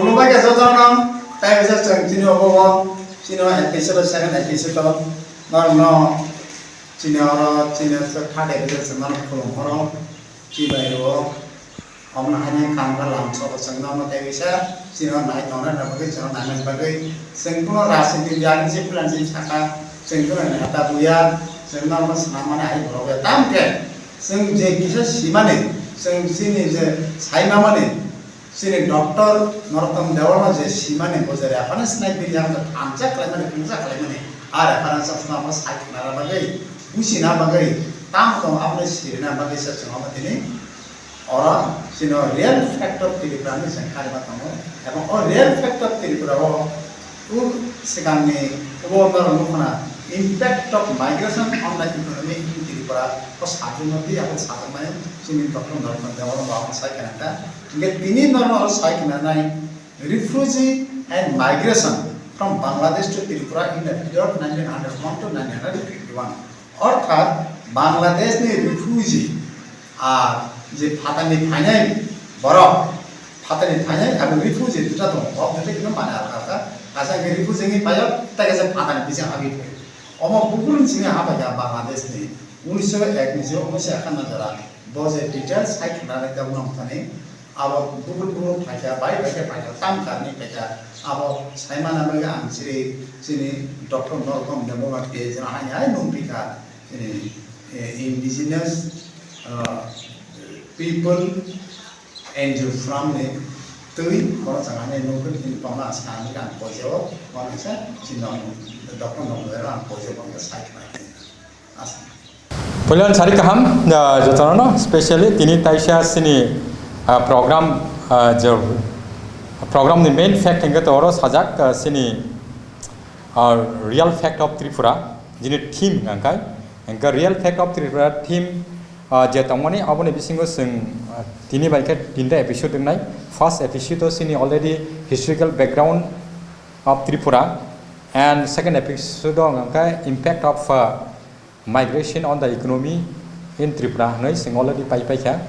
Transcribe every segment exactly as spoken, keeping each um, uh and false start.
Khulumbai khe jotono, tei bisa chwng chini obo o, chini o episode, second episode o, norokno chini oro, chini o third episode chwng norok khulum horo, chibai o, omo haino kam kha lam soko chwng norokno tei bisa chini o nai tongnai bagwi, chwng nainani bagwi, chwng kuno rajniti biya ni je plan je saka, chwng kuno neta buya, chwng norokno swnam mani hai borok ya. Tamo khe chwng je kisa simani, chwng chini je sai mamani, chini doctor Narottam Dewal no je simani bo je reference nai bini ang thamsa khlaimani, thungsa khlaimani, a reference no sai khna bagwi, buchina bagwi, tamo tong aboni sirina bagwi se chwng omo tini oro chini real fact of Tripura ni chwng kharima tongo, ebong o real fact of Tripura o O swkangni obo norok nukha na, impact of migration on the economy in Tripura. O sajwkno twi abo sajwkmani chini doctor Narottam Dewal bo abo sai khna kha. Hingke tini norok oro sai khna nai, refugee and migration from Bangladesh to Tripura in the period nineteen hundred one to nineteen hundred fifty-one. Orthat Bangladesh ni refugee ar je phatani phainai borok, phatani phainai abo refugee duita tongo, o duita khe mane alka alka. Kaisa khe refugee ni payo, tei kaisa phatani bising habwi phaio. Omo bukuruni simi habai kha Bangladesh ni unisho ek ni je unisho ekhanno jora. Bo je details hai khna nai tabuk nang thani. Abo bubur bubur phaikha, bai bai khe phaikha, tam karni phaikha. Abo saimana bagwi ang chiri chini doctor Narottam Debbarma page no hai hai nung pikha. Chini, eh, indigenous, uh, people N G O forum ni twi kono chang hai nung pikha chini tongna sa ang ang pojao, kono sa chini doctor Narottam ang pojao kono sa. Puilan sari kaham, ah, jotono, specially tini taisa sini, ah, program, ah, je program ni main fact hingke to oro sajak, ah, sini, ah, real fact of Tripura, jini theme hingkai, hingke real fact of Tripura theme, ah, je tongmani aboni bisingo chwng, ah, tini bai khe tinta episode wngnai. First episode o sini already historical background of Tripura, and second episode o hingke impact of, ah, Migration on the economy in Tripura hwnwi chwng already pai paikha.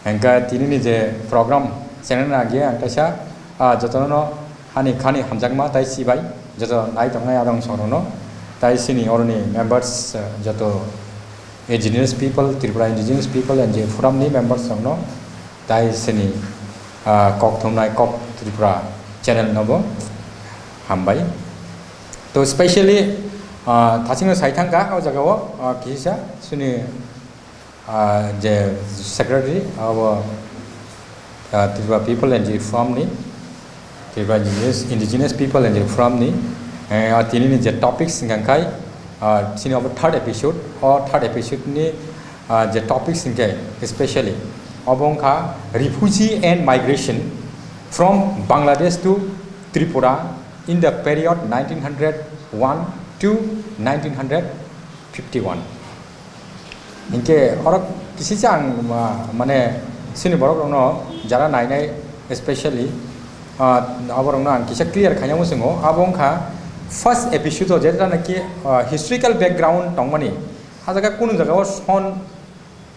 Hingkhe tinini je program channel ni age ang kaisa, ah, jotono hani khani hamjakma tai chibai joto nai tongnai adong songno tai chini oroni members, ah, joto indigenous people, Tripura indigenous people N G O forum ni members songno tai chini, ah, kok thumnai kok Tripura channel no bo hambai. To specially, ah, thachingno sai thangkha o jagao, ah, kisa suni, ah, je secretary abo, ah, Tripura People N G O Forum ni, Tripura Indigenous, Indigenous People N G O Forum ni, eh, ah, tinini je topics hingkha khai, ah, chini abo third episode, o third episode ni, ah, je topics hingkhe specially obo wngkha refugee and migration from Bangladesh to Tripura in the period nineteen hundred one to nineteen hundred fifty-one. Hinkhe oro kisisa ang ma-, mane chini borok rokno jara nainai specially, ah, aborokno ang kisa clear khaina muchungo. Abo wngkha first episode o jetra naki, ah, historical background tongmani. Ah jaga kunu jaga o son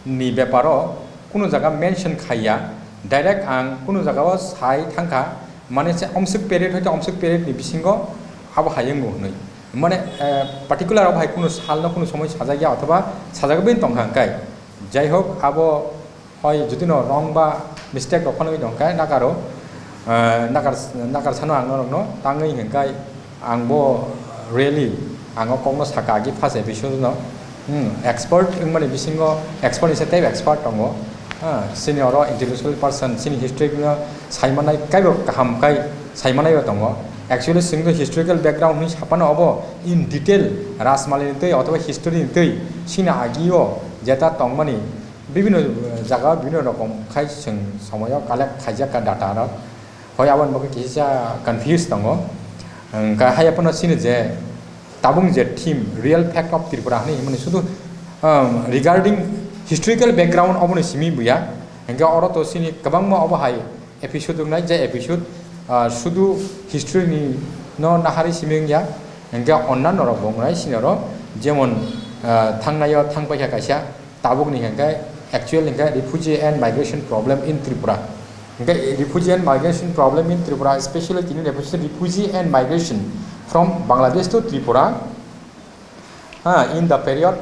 ni beparo kunu jaga mention khaiya, direct ang kunu jaga o sai thangkha, mane se omswk period hoite omswk period ni bisingo abo hai wngo hwnwi. Mane, eh, particular abo hai kunu salno kunu somoi sajak ya othoba sajagwi tongkha hwnkhe. Jai hok, abo hoi jodi no wrong ba mistake rok phano tongkha nakaro, eh, nakar, nakar sano ang norokno tangwi hwnkhe. Ang bo really, ang o kokno saka agi first episode no, hmm, expert wngmani bisingo expert ni se teibo expert tongo. Ha, sini oro intellectual person, sini history no saimanai kaibo kaham kai saimanai bo tongo. Actually, singdo historical background ni sapano obo in detail Rajmali ni tei othoba history ni tei sini agi o jeta tongmani bibino, eh, jaga bibino rokom khai chwng somoyo collect khaijak ka data rok. Hoi aboni bagwi kisa confuse tongo. Hwnkhe hai phano chini je tabuk je theme Real Fact of Tripura hinwi himani sudu, um, regarding historical background oboni simi buya. Hwnkhe oro to chini kwbangma obo hai episode wngnai, je episode, ah, sudu history ni no nahari simi wngya. Hwnkhe onnano rok bo wngnai chini oro, jemon, ah, thangnaio thangpaikha kaisa, tabukni hwnkhe actual hwnkhe refugee and migration problem in Tripura. Hingke refugee and migration problem in Tripura, especially tini refugee, refugee and migration from Bangladesh to Tripura, ha, in the period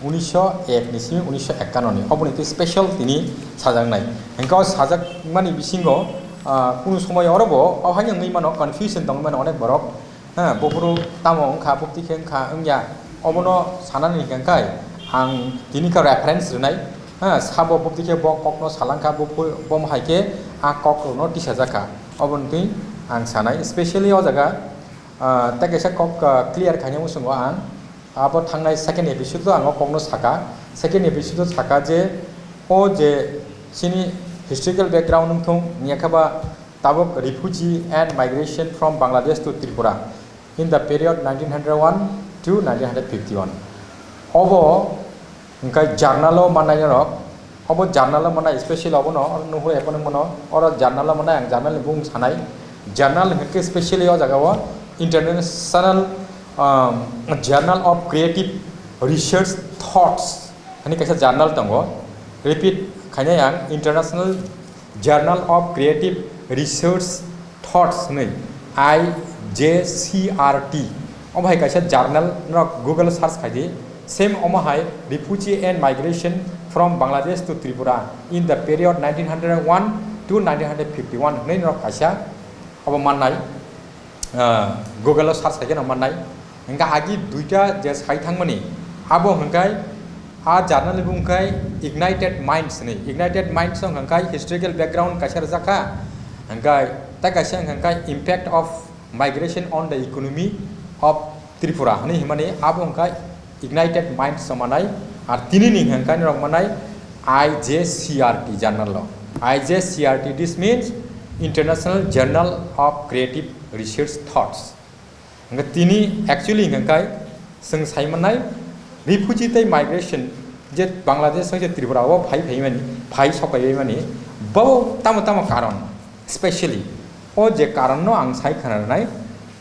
unisho ek ni simi unisho ekkanno ni, oboni twi special tini sajaknai. Hingke o sajakmani bisingo, ah, kunu somoi orobo o hai wngwi mano, confusion tongwi mano onek borok. Ha, buphuru tamo wngkha, bupti khe wngkha, wngya, obono sanani hwnkha khe ang tini khe reference rwnai. Ha, sabo bupti khe bo kokno salangkha, buphuru bo hai khe a kokrokno tisajakha. Oboni twi ang sanai, specially o jaga, ah, tei kaisa kok, ah, clear khaina muchungo ang abo thangnai second episode o ang o kokno saka. Second episode o saka je o je chini historical background wngthung, wngya khe ba tabuk refugee and migration from Bangladesh to Tripura in the period nineteen hundred one to nineteen hundred fifty-one. Obo hingkhe journal o mannai norok, obo journal o mannai, special obono, oro nuhur epono mano, oro journal o mannai, ang journal ni bung sanai. Journal hingkhe specially o jaga o International, um, Journal of Creative Research Thoughts hwnwi kaisa journal tongo. Repeat khainai ang, International Journal of Creative Research Thoughts hwnwi, I J C R T. Omo hai kaisa journal, norok Google search khai di. Same omo hai Refugee and Migration from Bangladesh to Tripura in the period nineteen hundred one to nineteen hundred fifty-one hwnwi norok kaisa obo mannai. Ah, Google o search khaikhe no mannai. Hingkhe agi duita je sai thangmani, abo hingkhe a journal ni bung khe Ignited Minds ni. Ignited Minds wng kha khe historical background kaisa rwjak kha. Hingkhe tei kaisa wng kha khe Impact of Migration on the Economy of Tripura hwnwi himani, abo wng kha Ignited Minds o manai, ar tini ni hwn khe norok manai I J C R T journal o. I J C R T, this means International Journal of Creative Research Thoughts. Hingkhe tini actually hwn khe chwng sai manai refugee tei migration je Bangladesh hai je Tripura o phai phai mani, phai sok pai mani, bo tamo tamo karon, specially o je karon no ang sai khna nai,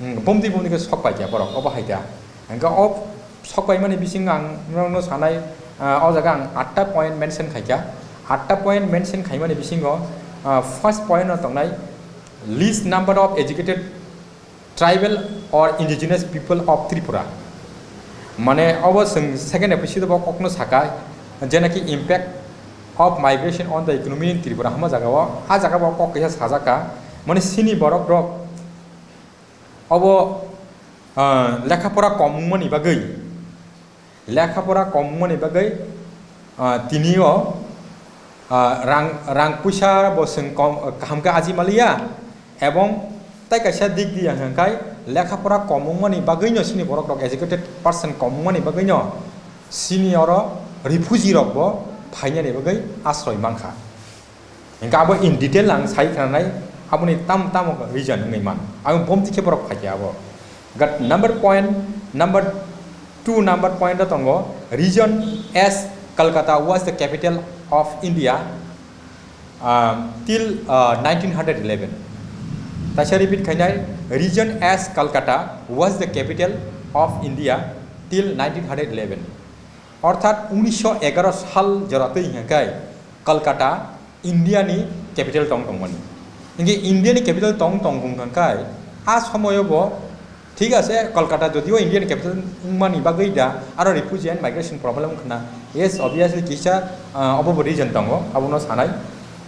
hmm, bomdi bomdi khe sok pai kha borok obo hai kha. Hingkhe o sok paimani bisingo ang norokno sanai, ah, o jaga ang atta point mention khaikha. Atta point mention khaimani bisingo, ah, first point no tongnai least number of educated tribal or indigenous people of Tripura. Mane obo chwng second episode bo kokno saka, je naki impact of migration on the economy in Tripura hwnma jaga o, a jaga bo kok kaisa sajak kha. Mane chini borok rok obo, ah, lekha pora kom wngmani bagwi, lekha pora kom wngmani bagwi, ah, tini o, ah, rang, rang puisa bo chwng kom, kaham khe aji maliya, ebong tei kaisa dik diya hwn khe lekha pora kom wngmani bagwi no chini borok rok educated person kom wngmani bagwi no chini oro refugee rok bo phainani bagwi asroi mankha. Hingke abo in detail ang sai khna nai, aboni tam tamo reason wngwi man. Ang bomti khe borok phai khe abo. Gat number point, number two number point o tongo, region as Kolkata was the capital of India, um, till, uh, nineteen hundred eleven. Taisa repeat khainai, region as Kolkata was the capital of India till nineteen hundred eleven. Orthat unisho egaro sal joratwi hingkhe Kolkata India ni capital tong tongmani. Hingke India ni capital tong tong hwnkha khe a somoyo bo thik ase, Kolkata jodio India ni capital wngmani bagwi da aro refugee and migration problem khna. Yes, obviously kisa, ah, obo bo reason tongo, abono sanai.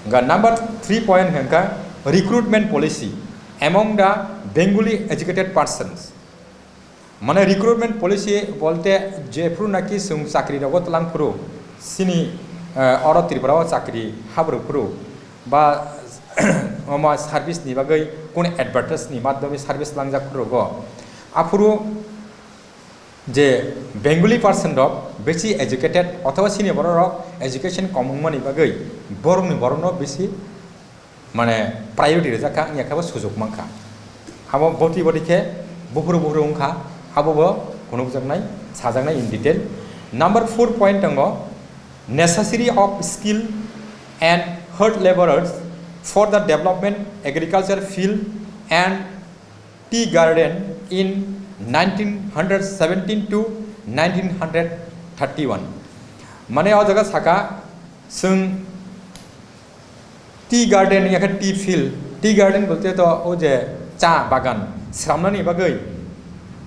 Ga number three point hwnkha recruitment policy among the Bengali educated persons. Mane recruitment policy bolte jephru naki chwng chakri rogo tlang phuru, chini, eh, oro Tripura o chakri habrwk phuru, ba omo service ni bagwi kunu advertise ni madhyome service langjak phuru go. Aphuru je Bengali person rok besi educated othoba chini borok rok education kom wngmani bagwi borok ni borok no besi mane priority rijak kha, wngya khe bo sujuk mankha. Abo boti boti khe buphuru buphuru wngkha, abo bo phunukjaknai, sajaknai in detail. Number four point tongo, necessary of skill and hard laborers for the development agriculture field and tea garden in nineteen hundred seventeen to nineteen hundred thirty-one. Mane o jaga saka, chwng Tea garden wngya khe tea field, tea garden bolte to o je cha bagan sramnani bagwi,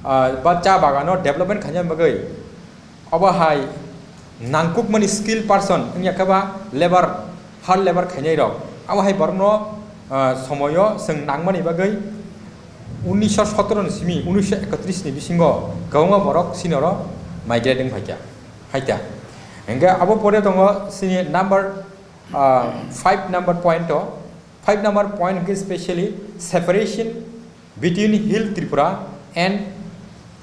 ah, ba cha bagano development khainani bagwi obo hai nangkukmani skill person wngya khe ba labor, hard labor khainai rok, abo hai borokno, ah, somoyo chwng nangmani bagwi unisho sotoro ni simi unisho ekotris ni bisingo kwbangma borok chini oro migrate wng phaikha, haikha. Hingkhe abo pore tongo chini number, ah, five number point o, five number point hingkhe specially separation between Hill Tripura and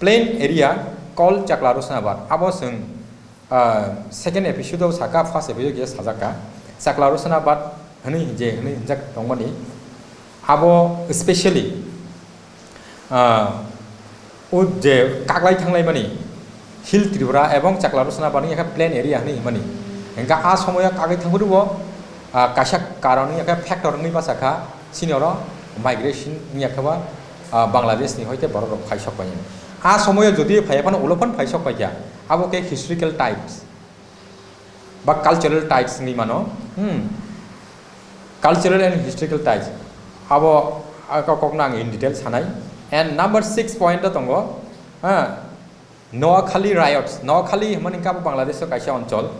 plain area called Chakla Rosnabad. Abo chwng, ah, second episode o saka, first episode khe sajak kha. Chakla Rosnabad hwnwi je hwnwi hwnjak tongmani. Abo specially, ah, o je kaglai thanglaimani Hill Tripura ebong Chakla Rosnabad wngya khe plain area hwnwi hwnmani. Hingkhe a somoyo kaglai thangphuru bo, ah, kaisa karon wngya khe factor wngwi basa kha. Chini oro migration wngya khe ba, ah, Bangladesh ni hoite borok rok phai sok pai. A somoyo jodi phai phano ulo phano phai sok pai kha. Abo khe historical ties ba cultural ties wngwi mano. Hmm. Cultural and historical ties. Abo a kok-, kokno ang in detail sanai. And number six point o tongo, ha, Noakhali riots. Noakhali hwnmani khe abo Bangladesh o kaisa onchol.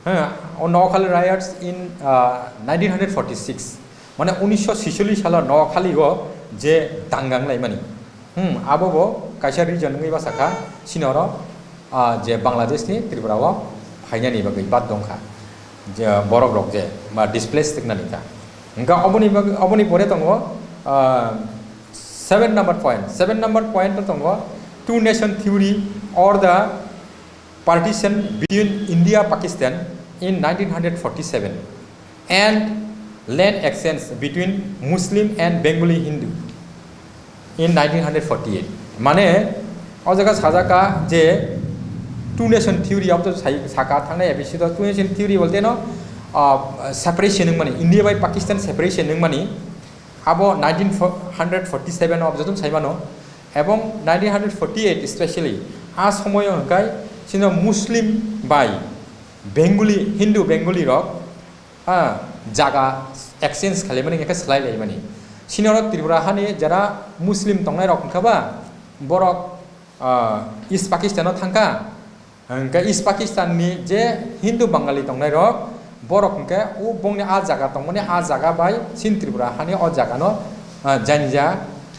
Ha, o Noakhali riots in, ah, nineteen hundred forty-six. Mane unisho sishollis salo Noakhali o je dangang laimani. Hmm, abo bo kaisa reason wngwi basa kha, chini oro, ah, je Bangladesh ni Tripura o phainani bagwi bad dong kha. Je borok rok je, ba displace wngnani kha. Hingkha oboni bagwi, oboni pore tongo, ah, seven number point. Seven number point o tongo two nation theory or the partition between India Pakistan in nineteen hundred forty-seven and land exchange between Muslim and Bengali Hindu in nineteen hundred forty-eight. Mane o jaga sajak kha je two nation theory of the sai-, saka thangnai episode o two nation theory bolte no, ah, separation wngmani, India bai Pakistan separation wngmani. Abo nineteen forty-seven o joto sai mano. Ebong nineteen forty-eight specially a somoyo hwnkhe chini Muslim bai Bengali, Hindu Bengali rok, ha, jaga exchange khalaimani, hwnkhe swlai laimani. Chini oro Tripura hani jara Muslim tongnai rok hwnkhe ba borok, ah, East Pakistan o thangkha. Hingkhe East Pakistan ni je Hindu Bangali tongnai rok, borok hingkhe o bongni a jaga tongmani, a jaga bai chini Tripura hani o jaga no, ah, janja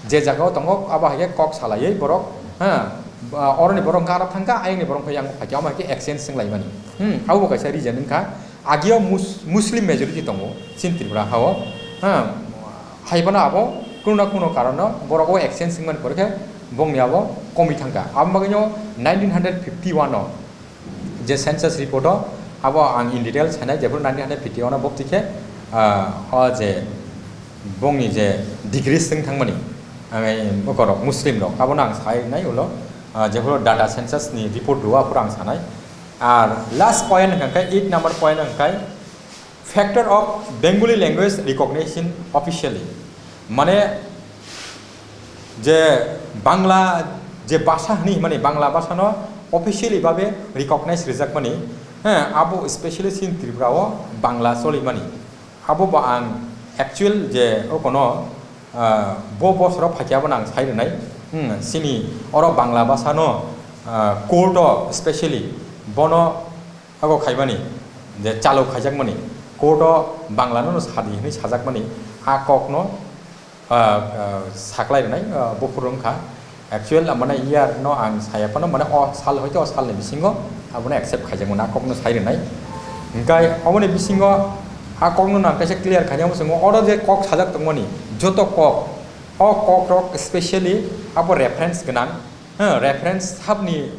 je jaga o tongo, abo hai khe kok salaiwi borok, ha, ba, oroni borok hingkhe aro thangkha, ayangni borok hingkhe yang phaikha, omo hai khe exchange wnglaimani. Hmm, abo bo kaisa reason wngkha. Agio Mus-, Muslim majority tongo chini Tripura hao, ha, hai phano abo kuno na kuno karon no borok o exchange wngmani pore khe bongni abo komwi thangkha. Abo bagwino nineteen hundred fifty-one o je census report o, abo ang in detail sanai, jephuru nineteen hundred fifty-one o bopti khe, ah, o je bongni je degree swng thangmani, ang bokorok Muslim rok, abono ang sai nai ulo, ah, jephuru data census ni report rwo, aphuru ang sanai. Ar last point hwnkha khe, eight number point hwnkha khe, factor of Bengali language recognition officially. Mane je Bangla je bhasha hwnwi, mane Bangla bhasha no officially babe recognize rijak mani, ha, abo specially chini Tripura o Bangla choli mani. Abo bo ang actual je okono, ah, bo bosoro phaikhe abono ang sai rwnai. Hmm, chini oro Bangla bhasha no, ah, court o specially bono abo khaimani je chalo khaijakmani court o Bangla no sadi hwnwi sajakmani a kok no, ah, ah, saklai rwnai, ah, buphuru wngkha. Actual, ah, mane year no ang saya phano, mane o sal hoite o salni bisingo abono accept khaijakmani, a kokno sai rwnai. Hingkhe oboni bisingo a kokno nang kaisa clear khaina muchungo, oro je kok sajak tongmani, joto kok, o kok rok specially abo reference gwnang, ha, reference sabni,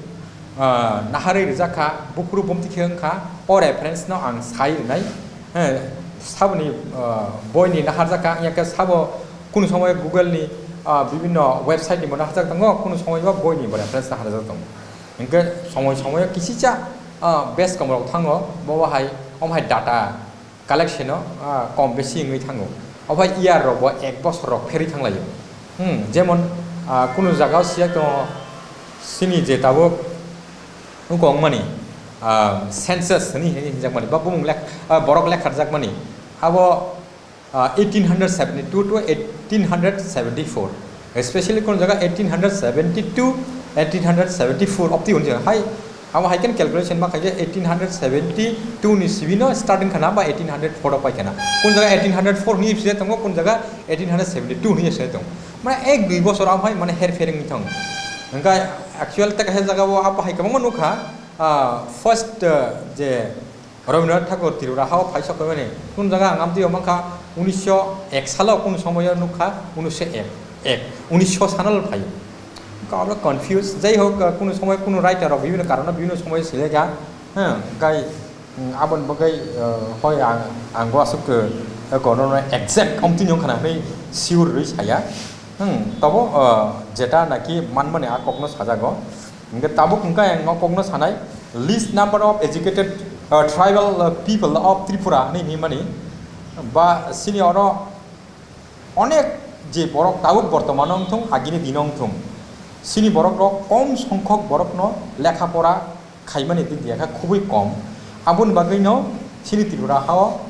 ah, naharwi rijak kha, buphuru bumti khe wngkha, o reference no ang sai rwnai. Heh, saboni, ah, boini naharjak kha, wngya khe sabo kunu somoy Google ni, ah, bibinno website ni bo naharjak tongo, kunu somoy bo boini bo reference naharjak tongo. Hingkhe somoy somoy kisicha, ah, base komrok thango, bo hai, omo hai data collection o, ah, kom besi wngwi thango. Obo hai year rok bo ek bosor rok pherwi thanglaio. Hmm, jemon, ah, kunu jaga o siyang tongo, chini je tabuk wngkha wngmani, ah, census hwnwi hinwi hinjakmani, ba bumung lek-, ah, borok lekharjakmani, abo ah, eighteen hundred seventy-two to eighteen hundred seventy-four, especially kun jaga eighteen hundred seventy-two, eighteen hundred seventy-four obti hwnwi hai, amo hai khe calculation ma khaikhe eighteen hundred seventy-two ni simi no starting khana ba eighteen hundred four o pai khana, kun jaga eighteen hundred four hwnwi se tongo, kun jaga eighteen hundred seventy-two hwnwi se tongo, mane ek dui bosor amo hai mane her fering wngwi thango. Hwnkhe actual ta kaisa jaga o abo hai kwbangma nukha, ah, first, ah, je Rabindranath Thakur Tripura hao phai sok mani, kun jaga ang amtwi mankha, unisho ek salo kun somoyo nukha, unisho ek, ek, unisho sano phai. Kabo confuse, jai hok, kuno somoy kuno writer rok bibhinno karono bibhinno somoy sile ga, ha, gai, mm, abon bagai, eh, hoi ang, ang bo asuk, eh, kono exact amtwi nyong khana hoi sure rwi saya. Hmm, tabo, eh, jeta naki manmani a kokno sajago. Hingke tabuk hingke ang o kokno sanai, least number of educated, uh, tribal, uh, people of Tripura hinui hinmani ba sini oro onek je borok tabuk bortomano wngthung, agini dino wngthung, sini borok rok kom songkhok borokno lekha pora khaimani dik ya kha khubui kom. Aboni bagwino sini Tripura hao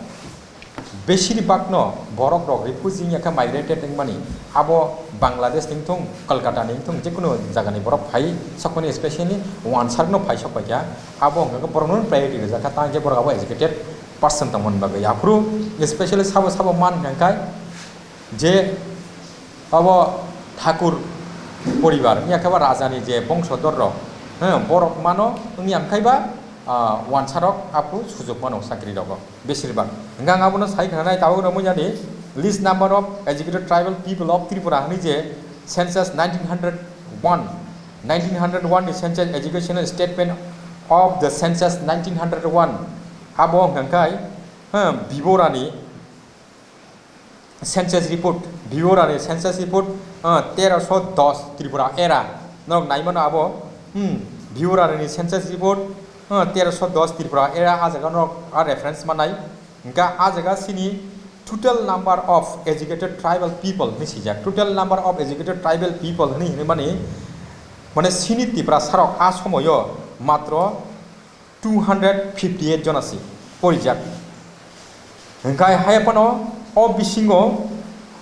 Besir bagno borok rok refugee wngya khe migrated wngmani, abo Bangladesh ni wngthung, Kolkata ni wngthung, jekunu jaga ni borok phai sokmani, especially wansark no phai sok paikha, abo wngkha khe borok no priority rijak kha, tang khe borok abo educated person tongmani bagwi. Aphuru especially sabo sabo man hwnkha khe je abo Thakur poribar wngya khe ba raja ni je bongsodor rok, he, borok mano wngya khe ba, ah, wansarok aphuru sujuk mano chakri rogo. Besirbak. Hingke ang abono sai khnanai, tabuk rwmwi yani, list number of educated tribal people of Tripura hwnwi je census nineteen hundred one, nineteen hundred one ni census educational statement of the census nineteen hundred one, abo hwnkha khe, ha, Biborani census report, Biborani census report, ha, teroso dos Tripura era, norok naimano abo, hmm, Biborani census report, ha, teroso dos Tripura era, ah jaga norok ah reference manai. Hingke ah jaga sini total number of educated tribal people hinwi sijak. Total number of educated tribal people hinwi hinwi mani, mane sini Tiprasarok ah somoyo matro two hundred fifty eight jona si porijak. Hingke hai phano o bisingo,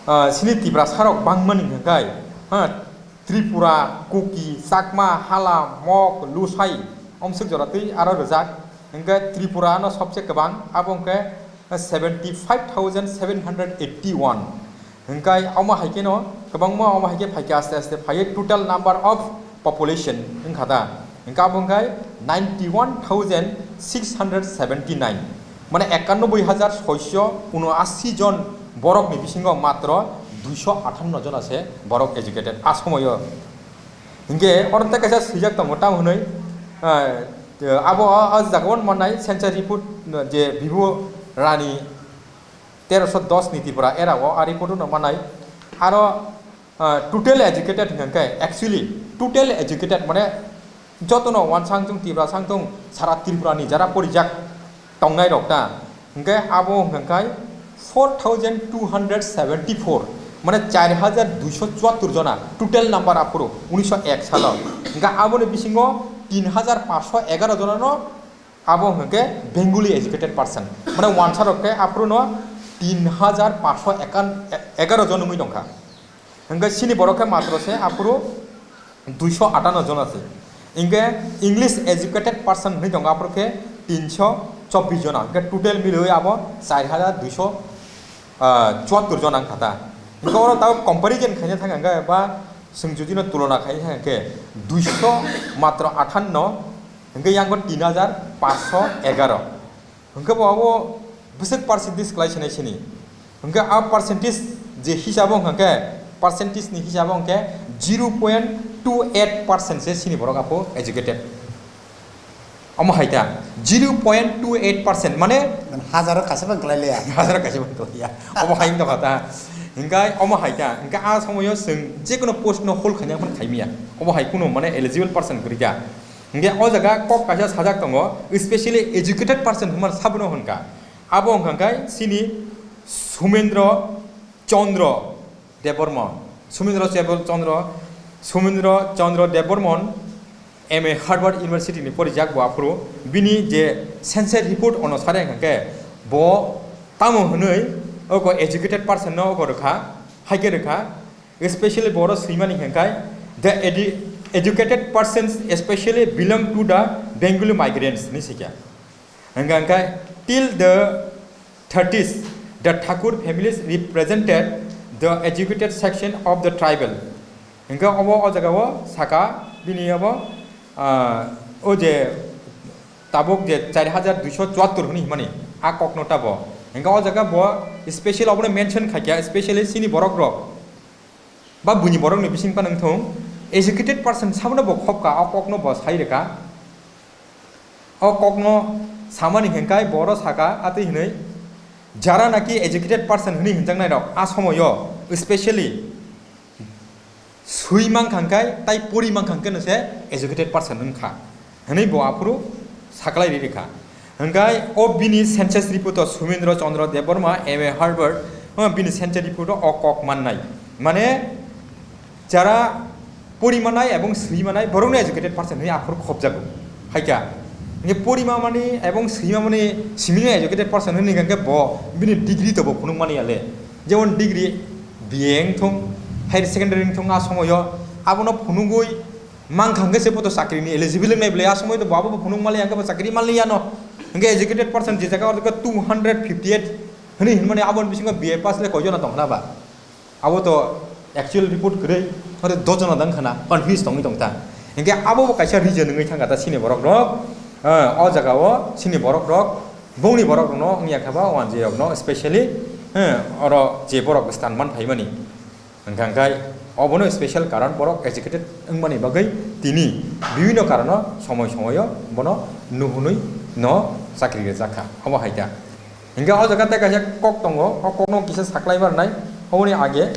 ah, sini Tiprasarok bangmani hingke, ha, Tripura, Kuki, Chakma, Hala, Mok, Lusai, omswk jora twi aro rijak. Hingke Tripura no sobse kwbang, abo hingke seventy five thousand seven hundred eighty one. Hingke omo hai kheno kwbangma omo hai khe phaikhe aste aste phaiwi total number of population wngkha da. Hingke abo hingke ninety one thousand six hundred seventy nine. Mane ekannoboi hajar soiso unoasi jon borokni bisingo matro duiso athanno jona se borok educated a somoyo. Hingke oro tei kaisa swijak tongo, tamo hwnwi, eh, abo o, o jagao mannai census report, je Biborani teroso dos ni Tripura era o a report no mannai. Aro, eh, total educated hingke, actually, total educated mane jotono wansang thung, Tripura sang thung, sara Tripura ni jara porijak tongnai rok ta. Hingke abo hingke four thousand two hundred seventy four, mane char hajar duiso chuattor jona total number aphuru unisho ek salo. Hingke aboni bisingo tin hajar pansho egaro jona no abo hingke Bengali educated person, mane wansarok khe aphuru no tin hajar pansho ekan, egaro jon wngwi tongkha. Hingke sini borok khe matro se aphuru duiso atano jona se. Hingke English educated person hinwi tongo aphuru khe tinso chobbish jona. Hingke total miliwi abo char hajar duiso, ah, chuattor jona wngkha ta. Hingke oro tabuk comparison khaina thang hingke ba chwng jodi no tulona khaina thang hingke duiso matro athanno hingke yango tin hajar pansho egaro. Hingke bo abo bwswk percentage khlai sinai sini. Hingke a percentage je hisabo hingke, percentage ni hisabo hingke zero point two eight percent se sini borok apo educated. Omo hai ta, zero point two eight percent mane hazaro kaisa bang khlai liya. Hazaro kaisa bang khlai ya. Omo hai wng tongkha ta. Hingke omo hai ta, hingke a somoyo chwng jekono post no hold khaina phano khaimiya. Omo hai kuno mane eligible person kwrwi kha. Hingke o jaga kok kaisa sajak tongo, specially educated person hwnmani sabono hwnkha. Abo hwnkha khe chini Sumendra Chandra Debbarma. Sumendra Chandra, Sumendra Chandra Debbarma M A Harvard University ni porijak bo aphuru. Bini je census report onusare hwnkha khe bo tamo hwnwi oko educated person no oko rwkha, haikhe rwkha, especially boro swimani hwnkhe the edu-, educated persons especially belong to the Bengali migrants ni sikya. Hwnkhe, hwnkhe till the thirties, the Thakur families represented the educated section of the tribal. Hwnkhe obo o jaga o saka bini obo, ah, o je tabuk je char hajar duiso chuattor hwnwi hwnmani a kokno tabo. Hwnkhe o jaga bo special obono mention khaikha, specially chini borok rok. Ba buini borokni bising phano wngthung, educated person sabono bo khopka, o kokno bo sai rwkha. O kokno samani hwnkhe boro saka atwi hwnwi, jara naki educated person hwnwi hwnjaknai rok a somoyo specially swi mankha hwnkhe tai pori mankha hwnkhe no se educated person wngkha. Hwnwi bo aphuru saklai ri rikha. Hwnkhe o bini census report o Sumendra Chandra Debbarma, M A Harvard, o bini census report o o kok mannai. Mane jara pori manai ebong swi manai borokno educated person hwnwi aphuru khopjago. Haikha. Hwnkhe pori mamani ebong swi mamani simi educated person hwnwi hwnkhe bo bini degree to bo phunuk mani yale. Jemon degree B A wngthung, higher secondary wngthung a somoyo abono phunugwi mankha hwnkhe se bo to chakrini eligible wngnai bwle, a somoyo to bo abo bo phunuk mali hwnkhe bo chakri mali yano. Hwnkhe educated person je jaga o two hundred fifty eight hwnwi hwnmani aboni bisingo B A pass le koijona tongkhna ba? Abo to actual report kwrwi, hwnkhe dojono dang khna confuse tongwi tongta. Hwnkhe abo bo kaisa reason wngwi thangkha ta chini borok rok, eh, o jaga o chini borok rok, bongni borok rokno wngya kha ba, wanjwi rokno specially, eh, oro je borok stand man phaimani. Hwnkha hwnkhe obono special karon borok educated wngmani bagwi tini bibhinno karono somoi somoio bono nuhunwi no chakri rwjak kha. Obo hai ta. Hwnkhe o jaga tei kaisa kok tongo, o kokno kisa saklai barnai, oboni age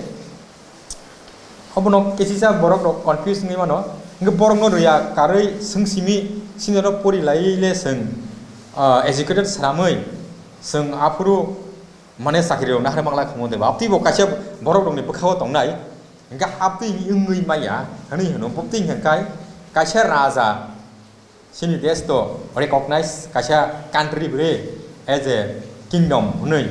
obono kisisa borok rok confuse wngwi mano. Hwnkhe borokno rwya karwi swng simi, sini oro pori lai le swng, ah, educated sramwi swng aphuru mane chakri rok nahar manglai khungo de ba. Abtwi bo kaisa borok rokni bwkhao tongnai. Hwnkhe abtwi wngwi maya hwnwi hwno. Bwtwi hwnkhe kaisa raja chini desh to recognize kaisa country bre as a kingdom hwnwi,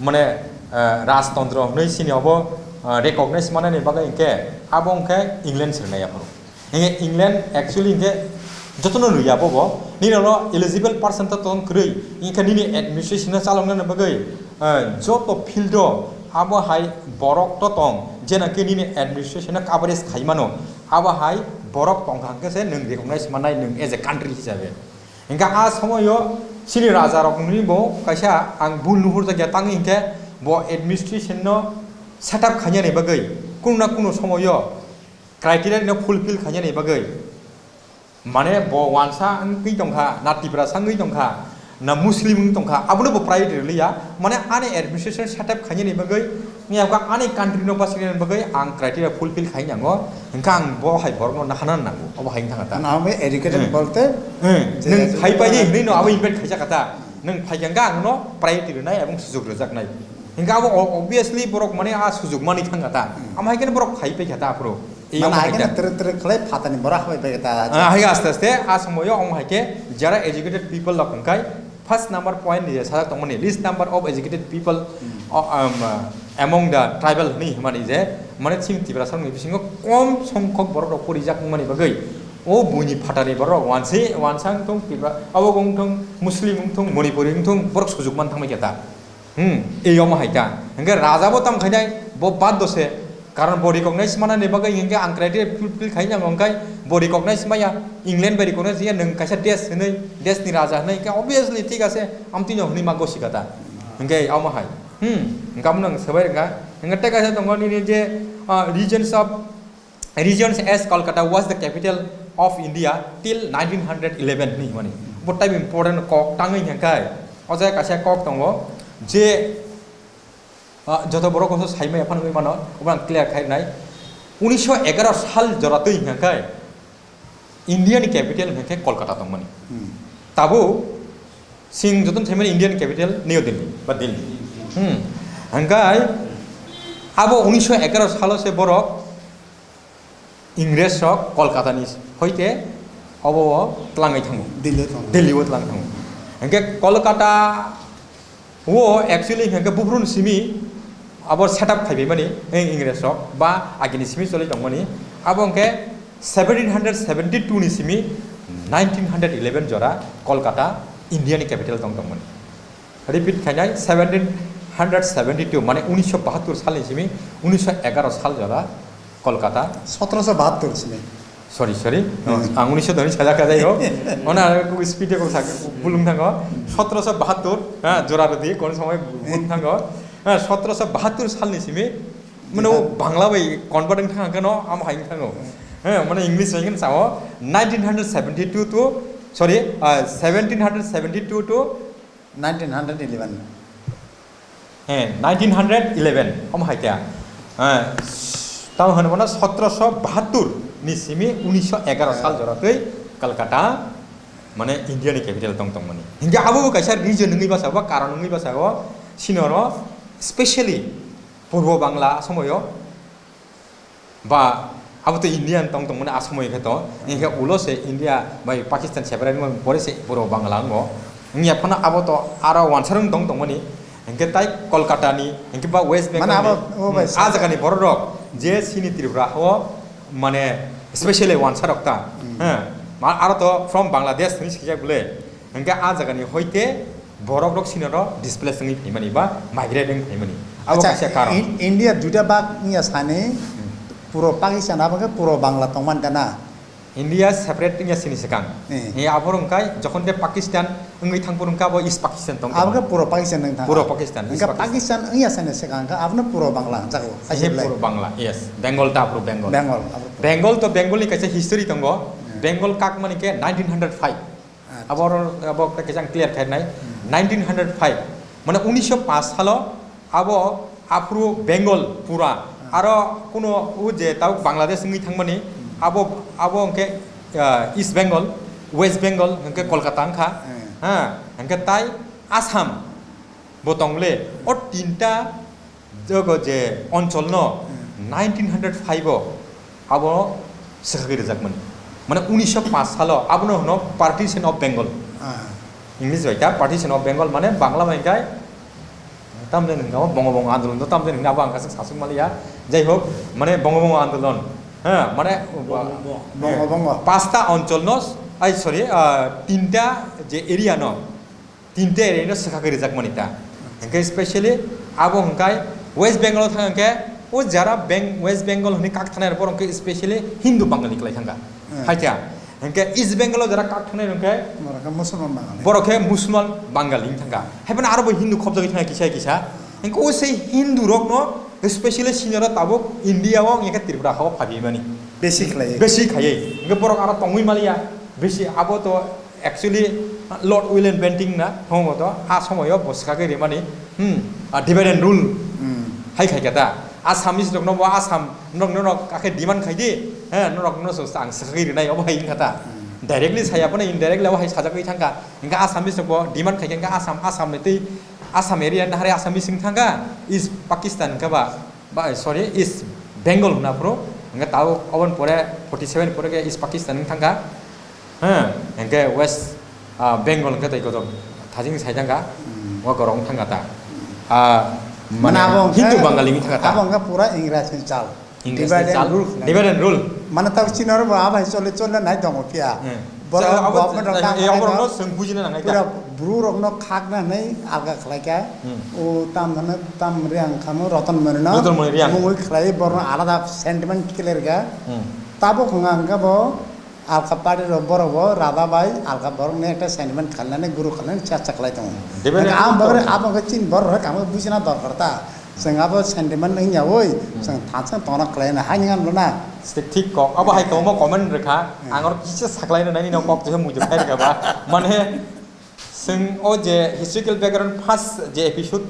mane, eh, rajtantro hwnwi chini obo, eh, recognize manani bagwi hwnkhe abo hwnkhe England srwnai aphuru. Hwnkhe England actually hwnkhe jotono rwya bobo, nini oro eligible person to tong kwrwi, hwnkhe nini administration no chaloknani bagwi, eh, joto field o abo hai borok to tong, je naki nini administration no coverage khai mano, abo hai borok tongkha hwnkhe se nwng recognize manai nwng as a country hisabe. Hingke a somoyo chini raja rokni bo kaisa ang bul nuhurjakya tangwi hingke bo administration no set up khainani bagwi kunu na kunu somoyo criteria no fulfill khainani bagwi, mane bo wansa wngwi tongkha, na Tiprasa wngwi tongkha, na Muslim wngwi tongkha, abono bo priority rwliya, mane ani administration set up khainani bagwi, wngya kha ani country no basinani bagwi ang criteria fulfill khai nango, hingke ang bo hai borokno nahana nango, obo hai wngkha ta. Ano abo educated Hmm. bolte Hmm. je Nwng educated phai pai bolte hinwi no abo invite khaijak kha ta. Nwng phai kha ang no priority rwnai ebong sujok rwjaknai. Hingke abo o-, obviously borok mane a sujok manwi thang kha ta. Hmm. Amo hai khe borok phai pai kha ta aphuru. Ei Mane omo hai hai khe ta. Tere tere khlai phatani borok habai pai kha ta. Ah, hai aste aste a somoyo omo hai khe jara educated people rok hingkai first number point ni je sajak tongmani, least number of educated people Hmm. o-, um, uh, among the tribal hwnwi hwnmani je, mane chini Tiprasa rokni bisingo kom songkhok borok rok porijak wngmani bagwi o buini phatani borok rok wansi, wansa wngthung, Tipra, abo wngthung, Muslim wngthung, Manipuri wngthung, borok sujok man thangbai khe ta. Hmm, ei omo hai ta. Hingke raja bo tam khainai, bo bad dose. Karon bo recognize manani bagwi hingke ang criteria fulfill khai nango, hingkai bo recognize maya, England bai recognize ya, nwng kaisa desh hinwi, desh ni raja hinwi, hingke obviously thik ase, amtwino hinwi ma gosi kha ta. Hingke omo hai. Hmm, hingke amo nwng swbai rwkha. Hingke tei kaisa tongo nini je, ah, regions of Regions as Kolkata was the capital of India till nineteen hundred eleven hinwi hwnmani. Bo type important kok tangwi hwnkhai. O jaga kaisa kok tongo je, ah, joto borok oso saimaya phano wngwi mano, obo ang clear khai nai. Unisho egaro sal jora twi hwnkhai India ni capital hwnkhe Kolkata tongmani. Hmm. Tabuk sing joto saimani India ni capital New Delhi ba Delhi. Hmm. Hwnkhai abo unisho egaro salo se borok Ingres rok Kolkata ni hoite obo o tlangwi thango. Delhi o thango. Delhi o tlang thango. Hingke Kolkata o actually hingke buphuru ni simi Abo setup khai bai mani, eh, Ingres rok ba agini simi choli tong mani. Abo hwnkhe seventeen hundred seventy two ni simi nineteen hundred eleven jora Kolkata India ni capital tong tong mani. Repeat khainai, seventeen hundred seventy two, mane unisho bahattur sal ni simi unisho egaro sal jora Kolkata. Sotoroso bahattur simi. Sorry, sorry. Hmm. Ang unisho doni sajak ka jai ho. Ona kok speed ko sak bulung thango. Sotoroso bahattur, ha, jora rodi kon somoi bulung thango. Ha, sotoroso bahattur sal ni simi, mane o Bangla bai convert wng thang kano, am hai wng thango. Ha, mane English bai kano sao, nineteen hundred seventy two to, sorry, ah, seventeen hundred seventy two to nineteen hundred eleven. He, nineteen hundred eleven, omo hai khe. He, tamo hwnwi bono sotoroso bahattur ni simi unisho egaro sal jora twi Kolkata, mane India ni capital tong tong mani. Hinkhe abo bo kaisa reason wngwi basa o, karon wngwi basa o, sini oro specially Purbo Bangla somoyo ba abo to Indian tong tongmani asomoi khe to, hinkhe ulo se India bai Pakistan separate wngmani pore se Puro Bangla wngo. Wngya phano abo to aro wansarung tong tongmani, hinkhe tai Kolkata ni, hinkhe ba West Bengal ni, abo, o bai, hmm, sa- a jaga ni borok rok je sini Tripura hao, mane specially wansarok ta, hmm, he, ma-, aro to from Bangladesh hinwi swijak bole. Hingke a jaga ni hoite borok rok sini oro displace wngwi phaimani ba migrate wngwi phaimani. Abo kaisa karon. In-, India duita bag wngya sani, hmm, puro Pakistan abo khe puro Bangla tongmani da na? India separate wngya sini swkang. Hmm. Ni abo rok wngkai jokhon de Pakistan wngwi thang phuru wngkha abo East Pakistan tong. Abo khe puro Pakistan wngwi thang. Puro Pakistan, East Pakistan. Pakistan wngya sani swkang khe abono puro Bangla wngjago. Kaisa belai. Puro Bangla, yes. Bengal ta puro Bengal. Bengal, abo puro. Bengal to Bengal ni kaisa history tongo. Hmm. Bengal kak mani khe nineteen hundred five. Acha. Abo oro, abo khe kisa ang clear khainai. Hmm. Nineteen hundred five, mane unisho paanch salo abo aphuru Bengal pura. Hmm. Aro kuno o je tabuk Bangladesh wngwi thangmani, hmm, abo, abo hwnkhe, ah, East Bengal, West Bengal hwnkhe Kolkata wngkha. Hmm. Ha, hwnkhe tai Assam bo tongle. O tinta jogo je oncholno, hmm, nineteen hundred five o abo swkagwi rwjakmani. Mane unisho paanch salo abono hwno Partition of Bengal. Ah. English bai ta Partition of Bengal mane Bangla bai khe tamjani hwnkha Bongobongo Andolon, to tamjani hwnkha abo ang kaisa sasuk maliya. Jai hok, mane Bongobongo Andolon. Ha, mane Bongo, Bongo. Pasta oncholno, ai, sorry, ah, tinta je area no, tinta area no swkagwi rwjakmani ta. Hwnkhe specially abo hwnkhe West Bengal o thang hwnkhe o jara Beng-, West Bengal hwnwi kak thanai borok hwnkhe specially Hindu Bangali kwlai thangkha. Hmm. Haikha. Hwnkhe East Bengal o jara kak thanai hwnkhe borok khe Musulman Bangali. Borok khe Musulman Bangali wng thangkha. Haiphano aro bo Hindu khobjagwi thangkha kisa kisa. Hwnkhe o sei Hindu rokno specially senior o tabuk India o wngkhe Tripura hao phabi mani. Besi khlai. Besi khaiwi. Hwnkhe borok aro tongwi maliya. Besi abo to Actually, Lord William Bentinck na, homo to, a somoyo bo swkagwi rimani, hmm, a divide and rule. Hmm. Hai khai kata. Assamese rokno bo Assam, norok, norok akhe demand khai di, he, norok no so ang swkagwi rinai, obo hai wngkha ta. Hmm. Directly saya phano indirectly obo hai sajagwi thangkha. Hingkha Assamese rok bo demand khai kha, hingkha Assam, Assam ni twi, Assam area ni hari Assamese wng thangkha, East Pakistan hingkha ba. Ba, sorry, East Bengal hwna phuru, hingke tao oboni pore forty seven pore khe East Pakistan wng thangkha, ha, hingke West, ah, Bengal hingke tei kotor thajing sai thangkha, hmm, o korok wng thangkha ta. Ah, mane mane abo hingke, Hindu Bangali wng thangkha ta. Abo hingke pura Ingres ni chal. Ingres ni chal. Divide and rule khlai. Divide and rule. Mane tao chini oro bo abai chole chole nai tongo phiya. Hmm. Borok sa-, abo government rok sa-, tang e, phai oborok no no. Chwng bujina nangnai ta. Pura bru rok no khakna hinwi alga khlai kha. Hmm. O tam hwnwi tam Reang khamu Roton Moni no. Roton Moni Reang. Mungwi khlai borok no alada sentiment clear kha. Hmm. Tabuk hwnga hwnkhe bo alka party rok borok bo rada bai alka borok ni ekta sentiment khalnani guru khalnani cha cha khlai tongo. Debate ang abo khe, abo khe chini borok rok kamo bujina dorkar ta. Chwng abo sentiment wngya oi, hmm, chwng thansa tongna khlai na hai nang ano na. Thik kok. Abo hai kwbangma comment rwkha. Hmm. Ang oro kisa saklai na nani no kok je mui khai rwkha ba. Mane, chwng o je historical background first je episode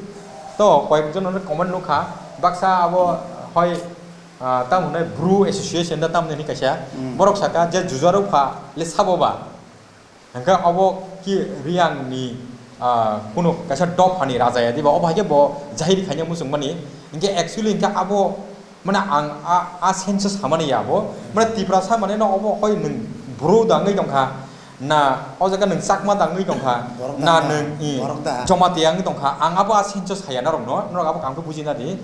to koyek jon no comment nukha. Baksa abo hoi, ah, tam hwnai Bru Association da tam hwnai kaisa. Hmm. Borok saka je jujarok pha le sabo ba. Hingke obo ki Reang ni, ah, kuno kaisa dophani raja ya diba, obo hai khe bo jahir khaina muchung mani. Hingke actually hingke abo, mane ang a, a sense o samani ya bo. Mane Tiprasa mane no obo hoi nwng Bru da wngwi tongkha, na o jaga nwng Chakma da wngwi tongkha, borok na da, nwng i borok da. Jamatia wngwi tongkha. Ang abo a sense o saya norok no, norok abo kang khe bujina di.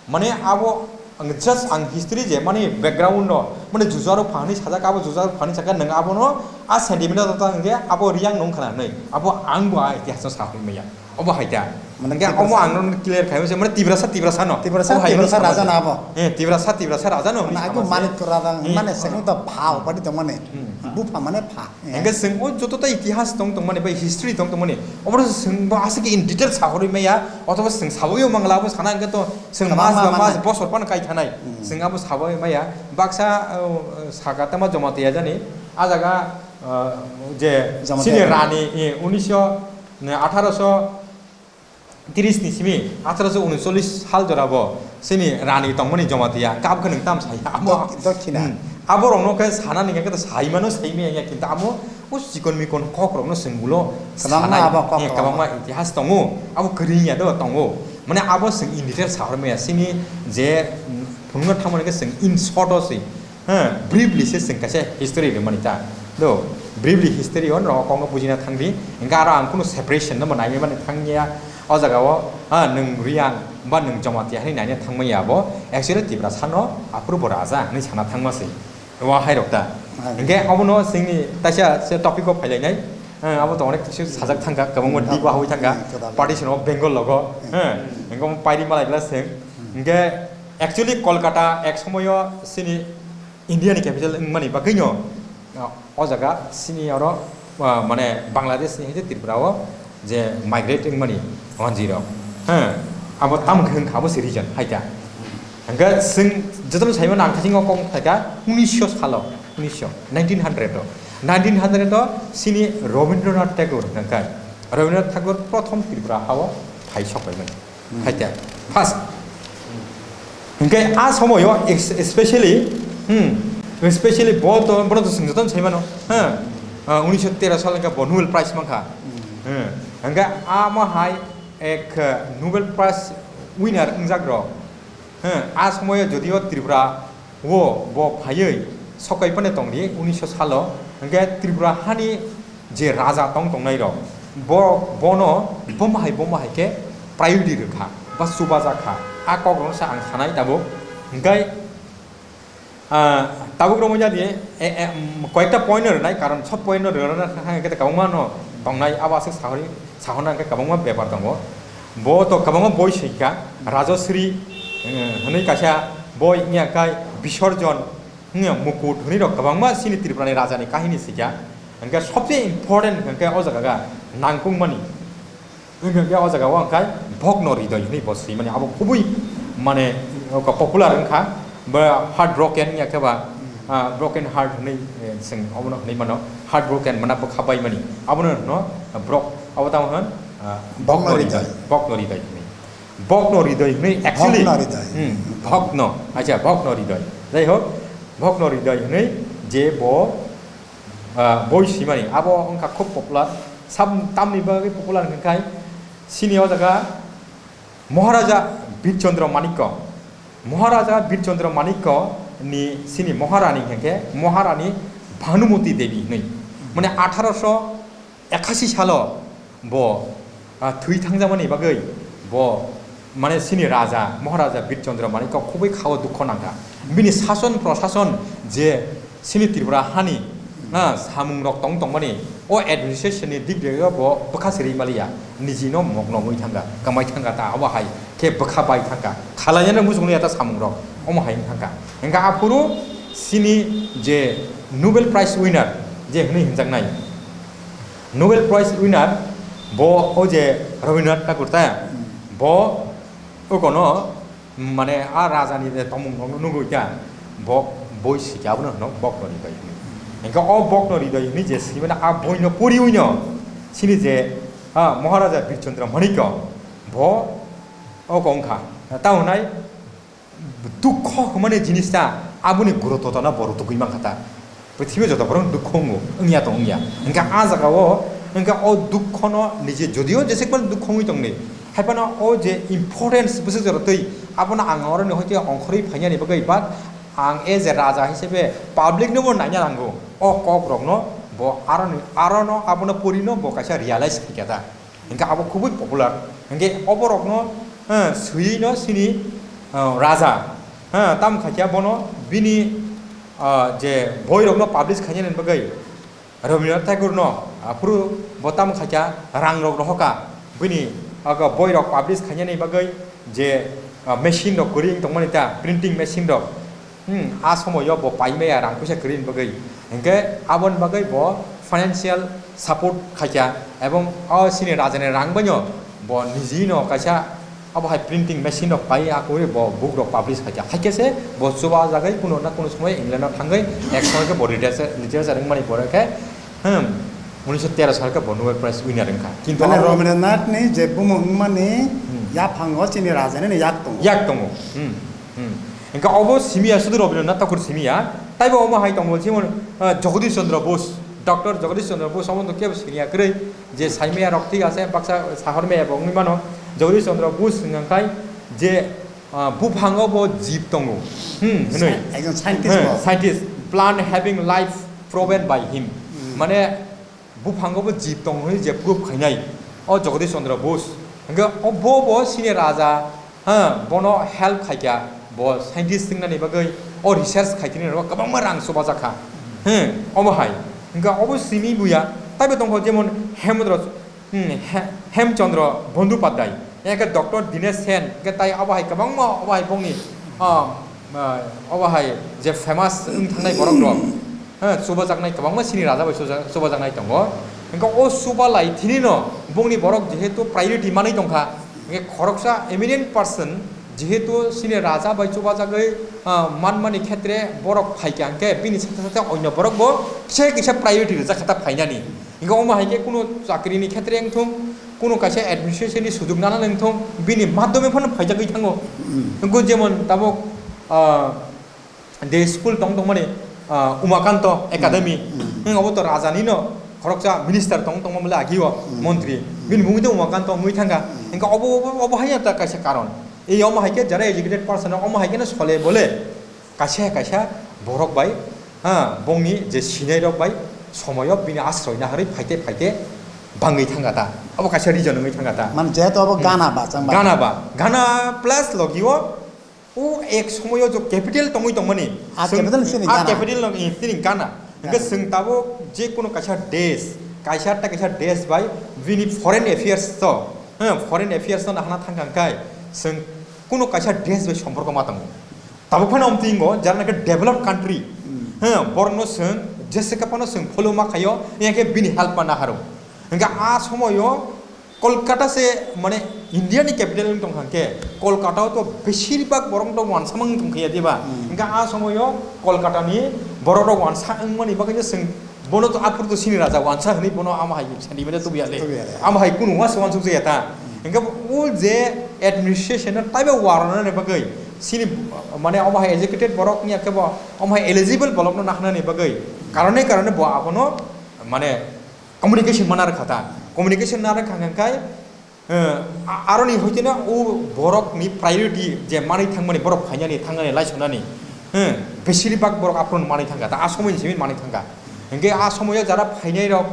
Mane abo ang just ang history je mane background no mane juja rok phani sajak abo juja rok phani saka nang abo no a sentiment ta ta nge abo riang nung khana nai abo ang bo a itihas no sa hoi maya obo hai ta. Mane nge Tiprasa. Omo ang no clear khai se mane Tiprasa Tiprasa no. Tiprasa, Obo hai no Tiprasa sama raja je. No abo. Eh, Tiprasa Tiprasa raja no Mane hwnwi aku sama se. Manik to raja Hmm. Mane sengno to pha opadi to mane. Hmm. Bupha mane pha. Eh. Hingke chwng o joto ta itihas tong tongmani bai history tong tongmani, obo no chwng bo aswk in detail sahorwi maya, othoba chwng sabaio mangla abo sana hingke to chwng Kwbangma mas ba mane. Mas bosor phano kai thanai. Hmm. Chwng abo sabaio maya, baksa, uh, saka tama Jamatia jani, a jaga, uh, je Jamatia. Chini rani, eh, unisho, ne, atharo so, tris ni simi, atharo so uncholish sal jora bo, simi rani tongmani Jamatia, kab khe nwng tam saya, abo, Dok-, Dokhina. Hmm. Abo rokno khe sana ni khe to saimano saimaya ya, kintu amo o chikon mikon kok rokno chwng ulo Kwbangma sana abo kok eh, rok. Kwbangma itihas tongo, abo kwrwngya do tongo. Mane abo chwng in detail sahormaya, simi je, hmm, phunukna thangmani khe chwng in short o se. Ha, briefly se chwng kaisa history rwmani ta. Do, briefly history o norok kokno bujina thangdi. Hingke aro ang kunu separation no bo naimani thangya. O jaga o, ha, nwng Riang ba nwng Jamatia hinwi naina thangmaya bo. Actually Tiprasa no aphuru bo raja hinwi sana thangma se. Wa hai rok ta. Hai. Hingke obono chwngni taisa se topic o phailainai. Ha, abo to onek kisi sajak thangka, kwbangma Hmm. deep o hawi thangka. Hmm, kwbangma. Partition of Bengal logo. Hmm. Ha, hingke omo pairi malai glass se. Hmm. Hingke actually Kolkata ek somoyo sini India ni capital wngmani bagwino, ah, o jaga sini oro, ah, mane Bangladesh ni hai Tripura o je migrate wngmani wanjwi rok. He, abo tamo khe wngkha abo se region hai ta. Hingke chwng jotono saimano ang khe chini kok phaikha unisho salo, unisho, nineteen hundred o. Nineteen hundred o sini Rabindranath Tagore hwnkhe Rabindranath Tagore prothom Tripura hao phai sok paimani. Hmm. Hai ta, first. Hingke a somoyo ex-, especially, hmm, especially bo to, bono to chwng jotono sai mano, ha? Ah, unisho tero sal hingke bo Nobel Prize mankha. Hmm. Hmm. Hingke amo hai ek, eh, Nobel Prize winner wngjak rok. Hmm. A somoyo jodio Tripura o bo phaiwi sokai phano tongdi unisho salo, hingke Tripura hani je raja tong tongnai rok, bo, bono bomo hai, bomo hai khe priority rwkha, ba chubajak kha, a kok rokno se ang sanai tabuk. Hingke, ah, tabuk romwi jadi, e, e, um, koyekta point no rwnai, karon sob point no rwna thang khe kwbangma no tongnai, abo aswk sahori, sahorna hingke kwbangma bepar tongo. Bo to kwbangma boi swikha, Rajasri, eh, hwnwi kaisa boi wngya khai Bisorjon, hmm, Mukut hwnwi rok kwbangma chini Tripura ni raja ni kahini swikha. Hingke sobse important hingke o jaga ga nangkukmani. Hingke o jaga o hingke Bhogno Hridoy hwnwi bo swimani abo kubui mane oko popular wngkha. Ba heartbroken ya khe ba, ah, broken heart hwnwi, eh, chwng obono hwnwi mano. Heartbroken mana bwkha baimani. Abono hwno brok, abo tamo hwn, ah, Bhogno Bhogno Hridoy. Hridoy. Bhogno Hridoy hwnwi. Bhogno Hridoy hwnwi actually. Bhogno Hridoy. Hmm, Bhogno. Acha, Bhogno Hridoy. Jai hok, Bhogno Hridoy hwnwi je bo, ah, boi swimani. Abo wngkha khub popular. Sab tamni bagwi popular hwnkhai sini o jaga Maharaja Bir Chandra Manikya. Maharaja Bir Chandra Manikya ni sini Maharani hwnkhe Maharani Bhanumati Devi hwnwi. Mane atharo so ekashi salo bo, ah, thwi thangjakmani bagwi bo, mane, sini raja, Maharaja Bir Chandra Manikya khubui khao dukho nangkha. Bini sason prosason je sini Tripura hani, ah, samung rok tong tongmani, o administration ni dik dik bo bwkha siri maliya, niji no mokno wngwi thangkha, kamai thangkha ta abo hai khe bwkha bai thangkha, khalainani muchungli ya ta samung rok, omo hai wng thangkha. Hingkha aphuru sini je Nobel Prize winner je hwnwi hinjaknai, Nobel Prize winner bo o je Rabindranath Tagore ta, bo okono, mane, a raja ni je tongmung rok no nugwi ta, bo boi sika abono hwno Bhogno Hridoy hwnwi. Hingke o Bhogno Hridoy hwnwi je swimani a boi no poriwi no sini je, ha, Maharaja Bir Chandra Manikya bo oko wngkha. Tamo hwnai dukho hwnmani jinis ta aboni gurutto tana bo rutugwi mankha ta. Prithibi joto borok dukho wngo, wngya tong wngya. Hingke a jaga o, hingke o dukho no nije jodio jesek mani dukho wngwi tongni. Haiphano o je importance bwswk jora twi abono ang oroni hoite ongkhorwi phainani bagwi, but ang as a raja hisabe public no bo naina nango. O kok rok no bo aroni, arono abono pori no bo kaisa realize khaikha ta. Hingke abo khubui popular. Hingke oborokno, eh, swiwi no sini, ah, raja, ha, tam khaikha bono bini, ah, je boirokno publish khainani bagwi Rabindranath Tagore no, aphuru bo tam khaikha rang rok rohoka bini, ah, boirok publish khainani bagwi je, ah, machine rok kwrwi wng tongmani ta, printing machine rok. Hmm, a somoyo bo paimaya rang puisa kwrwi ni bagwi. Hinkhe aboni bagwi bo financial support khaikha, ebong o chini rajani rang baino bo nijino kaisa abo hai printing machine rok pai, a kwrwi bo book rok publish khaikha. Haikhe se bo chubajagwi kuno na kuno somoi England o thangwi ek somoi khe bo literature, literature wngmani pore khe, hmm, unisho tero sal khe bo Nobel Prize winner wngkha. Kintu Mane abo Rabindranath ni je bumung wngmani Hmm. yaphango chini rajani ni yak tongo. Yak tongo. Hmm. Hmm. Hinkhe obo simi ya, sudu Rabindranath Tagore simi ya. Taibo omo hai tongo, jemon, ah, Jagadish Chandra Bose, Doctor Jagadish Chandra Bose, omo to kebo sini ya kwrwi, je saimaya rok thik ase, baksa sahormaya bo wngwi mano. Jagadish Chandra Bose hwnka khai je, ah, buphango bo jib tongo. Hmm, hwnwi. Sci-, ekjon scientist Hmm, bo. Scientist. Plant having life proven by him. Hmm. Mane, buphango bo jib tongo hwnwi je proof khainai o Jagadish Chandra Bose. Hwnkhe o bo, bo sini raja, ha, bono help khaikha, bo scientist wngnani bagwi o research khaitini rok kwbangma rang chubajak kha. Hmm, omo hai. Hwnkhe obo simi buya, taibo tongkho jemon Hemendra, hmm, He-, Hemchandra Bandopadhyay, eke Doctor Dinesh Sen, hwnkhe tai abo hai kwbangma obo hai bongni, ah, ah, obo hai je famous wng thangnai borok rok. Ha, chubajaknai kwbangma sini raja bai chubaja-, chubajaknai tongo. Hingke o chubalai thinino bongni borok jehetu priority manwi tongkha, hingke khoroksa eminent person jehetu sini raja bai chubajagwi, ah, manmani khetre borok phaikha, hingke bini sakhe sakhe onyo borok bo kisa kisa priority rijak kha ta phainani. Hingke omo hai khe kunu chakrini khetre wngthung, kunu kaisa administration ni sujuk nana wngthung, bini madhyome phano phaijagwi thango. Mm. Hingke jemon tabuk, ah, de school tong tongmani, ah, Umakanto Academy. Hmm. Hmm. Hing obo to raja ni no khoroksa minister tong tongma mole agi o Hmm. Montri. Hmm. Bini mungwi de Umakanto wngwi thangka. Hmm. Hingke obo, obo, obo hai ta kaisa karon. Ei omo hai khe jara educated person omo hai khe no sole bole kaisa kaisa borok bai, ha, bongni je sinai rok bai somoyo bini asroi naharwi phaite phaite bangwi thangka ta. Obo kaisa reason wngwi thangka ta. Mane jehetu obo Hmm. Gana ba, chang ba. Gana ba. Gana plus logi o O ek somoyo jo capital tongwi tongmani. Ah, chwng, capital sini ah, Ghana. Capital no, eh, sini Ghana. Hingke Ghana. Chwng tabuk je kono kaisa desh, kaisa ta kaisa desh bai bini foreign affairs to, eh, foreign affairs no nahana thangkha hingkai chwng kono kaisa desh bai somporko ma tongo. Tabuk phano amtwi ingo jara nake developed country. Hmm. Eh, borokno chwng jese kaphano chwng follow ma khaio, hingke bini help ma naharo. Hingke a somoyo Kolkata se, mane, India ni capital wng tong kha khe, Kolkata o to besir bak borok rok wansa mang tong kha ya, diba? Hmm. Hingke a somoyo Kolkata ni borok rok wansa wng mani bagwi no chwng bono to aphuru to sini raja wansa hwnwi bono ama hai sentiment tubu ya le. Tubu ya le. Ama hai kunu wa se wansuk ya ta. Hmm. Hingke o je administration no taibo warana ni bagwi sini, mane, ama hai educated borok ni ya khe bo ama hai eligible borok no nahna ni bagwi karone karone bo abono, mane, communication mana rwkha ta. Communication na rwkha hwnka khe, eh, a-, aroni hoiteno o borok ni priority je manwi thangmani, borok phainani, thangnani, laisonani, eh, besiri bak borok aphuru manwi thangkha ta, a somoi ni simi manwi thangkha. Hingke a somoyo jara phainai rok,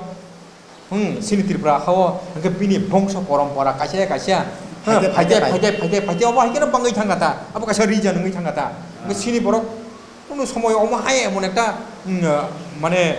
hmm, sini Tripura hao, hingke bini bongso porompora kaisa kaisa, eh, Phaite, phaite, phaite, phaite, phaite, phaite, obo hai khe no bangwi thangkha ta, abo kaisa reason wngwi thangkha ta. Hingke sini borok Kuno somoy omo hai emon ekta, mm, mane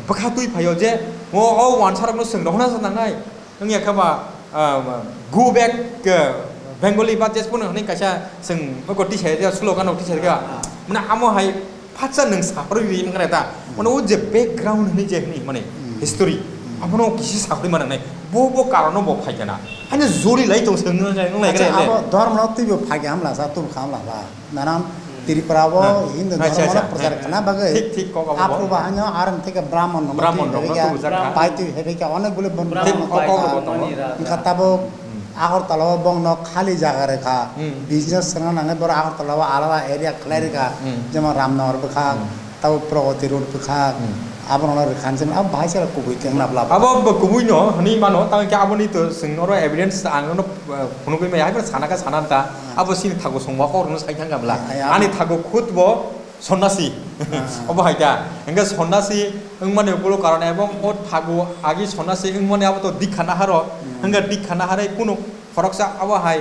bwkha twi phaio je o, o wansarokno chwng rohorna se nangnai. Wngya khe ba, ah, go back, ah, Bengali ba Tejpur hwnwi kaisa chwng oko tisa ya, slogan rok tisa ya. Mane amo hai phatsa nwng saharwi ri wngkha ta. Mane o je background hwnwi je hwnwi mane Hmm. history. Hmm. Abono kisi saharwi ma nangnai. Bo, bo karono bo phai kana. Haino jori lai tong se nang, nang, nang, Acha, nang, abo dhormo no twibo phai kha hamla sa, tub kha hamla sa. Nanan Hmm. Tripura o Hmm. Hindu Acha, dhormo acha. no prochar Hmm. khna bagwi Thik, thik, kok abo bo. Apru bahanyo aron theke Brahman no Brahman thik rok no theke tubu jakha. Pai twi theke onek guli bon Thik, Brahman kok, pai kok kha. bo tongo. Wngkha tabuk Hmm. Agartala o bongno khali jaga rwkha. Hmm. Business swrwngna nangnai borok Agartala o alada area khlai rwkha. Hmm. Jemon Ramnagar bwkha, Hmm. tabuk Pragati Road bwkha. Hmm. Abono rwkha hinwi abo bahai se kubui khe wngna bla bla. Abo bo kubui no hwnwi mano, tamo khe aboni to chwng oro evidence ang no, eh, phunugwi maya, hai sana kha sana ta. Hmm. Abo chini thago songma kok rwno sai thang kha bla. Ai, ai, abo Ani thago khud bo sonnasi. Ah. Obo hai ta. Hingke sonnasi wngmani ukuluk karon ebong o thago agi sonnasi wngmani abo to dikha naharo. Hmm. Hingke dikha naharai kunu khoroksa abo hai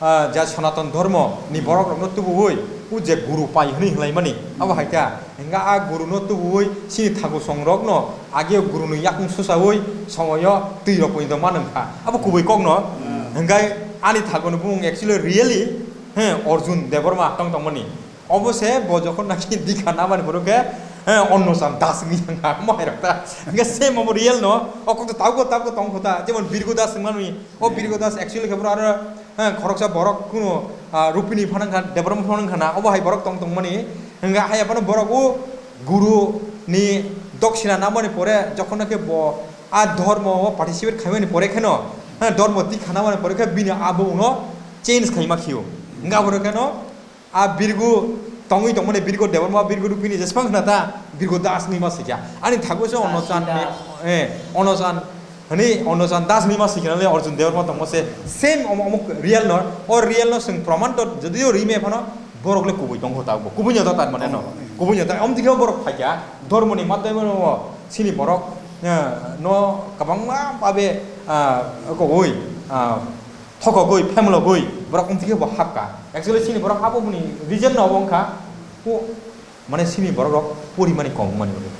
ah, ja Sanatan Dharma ni borok rokno tubuwi, o je guru pai hwnwi hwnlaimani, abo hai kha. Hingga a guru no tubuwi sini thagu song rokno age guru ni yakung susawi somoyo twi rok poito manwng kha. Abo kubui kok no. Hingga ani thagu ni bumung actually really, he, Arjun Debbarma tong tongmani. Obo se bo jokhon naki dikha namani borok khe, he, Onno Chan Das wngya hingka, mo hai rok ta. Hingke same obo real no, o kok to tabuk tabuk tong kho ta, jemon Birgo Das wngmani, o Birgo Das actually khe boro aro, he, khoroksa borok kuno, ah, Rupini phano wngkha, Debbarma phano wngkha na, obo hai borok tong tongmani, hingke hai phano borok o guru ni doksina namani pore jokhon naki bo a dhormo o participate khaimani pore kheno, he, dhormo dikha namani pore khe bini abo uno change khaima khio. Hingke abo rok kheno, a Birgu tongwi tongmani Birgu Debbarma, Birgu Rupini jesphang khna ta, Birgu Das ni ma sikya. Ani thago se Ono Das Chan ni ni, Das. Eh, Ono Chan, hani Ono Chan Das ni ma sikya le Arjun Debbarma tongmo se same omo, omo real no, o real no sing proman to jodi o rime phano borok le kubui tongkho ta bo. Kubui nyo ta tar mane no. Oh, eh. Kubui nyo ta, om dikhe borok phaikya, dhormo ni matoi mano sini borok, eh, no kabangma babe, ah, kogoi, ah, thokogwi, phemlogwi, borok wngthike bo hapkha. Actually, chini borok abo boni reason no obo wngkha, o, mane chini borok rok porimani kom wngmani bagwi.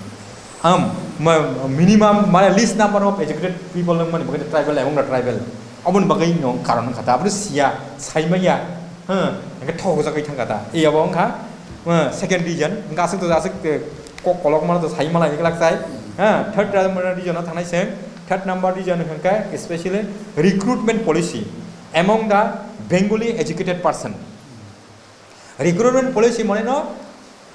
Am, ma-, minimum, mane least number of educated people wngmani bagwi tribal, among the tribal. Oboni bagwi no karon wngkha ta, abo siya, saimanya, ha, hingke thokjagwi thangkha ta. E abo wngkha, ha, second reason, hingke aswk to aswk, eh, kok kolok mano to sai malai ni glak sai. Ha, third reason no thangnai se, third number reason hingke especially recruitment policy among the Bengali educated person. Recruitment policy mane no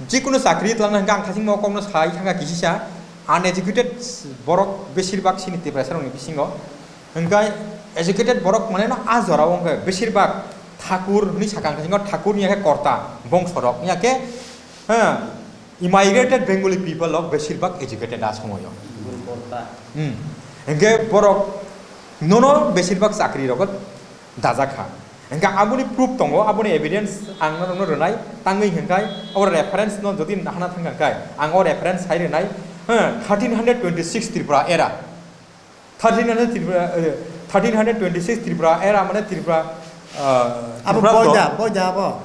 jikunu chakri twlangna hingke ang thasingmo kokno sai thangkha kisisa uneducated borok besir bak sini Tiprasa rokni bisingo. Hingke educated borok mane no a jora o hingke besir bak thakur hwnwi sakha ang thasingmo thakur ni yakhe korta bongso rok yakhe, ha, immigrated Bengali people rok besir bak educated a somoyo. Guru korta. Hmm. Hingke borok nono besir bak chakri rogo dajak kha. Hingke aboni proof tongo, aboni evidence ang norokno rwnai, tangwi hingkai abo reference no jodi hana thangkha hingkai, ang o reference sai rwnai, ha, thirteen hundred twenty-six Tripura era. Thirteen hundred Tripura, eh, thirteen hundred twenty-six Tripura era mane Tripura, ah, Abo Tripura boida, to. Boida abo.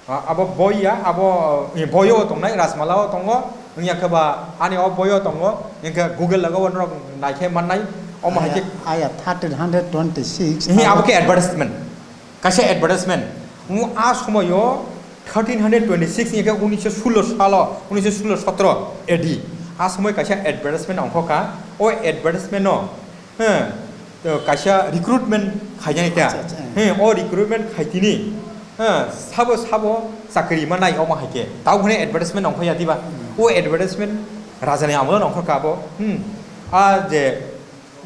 Ah, abo boiya, abo, eh, boyo tongnai, Rajmala o tongo, wngya khe ba ani o boyo tongo, hingke Google logo norok naikhe mannai, omo hai khe Aya, aya, thirteen hundred twenty-six, Ehe, abo abo khe advertisement. Kaisa advertisement. Mo a somoyo thirteen hundred twenty-six ni khe unisho sullo salo, unisho sullo sotro A D. A somoi kaisa advertisement ongkho kha. O advertisement no, he, to kaisa recruitment khaijani ta. Acha, acha, he. He, o recruitment khaitini. He, sabo, sabo chakri manai omo hai khe. Tao hwnwi advertisement ongkho ya diba? Hmm. O advertisement rajani amolo ongkho kha bo. Hmm. A je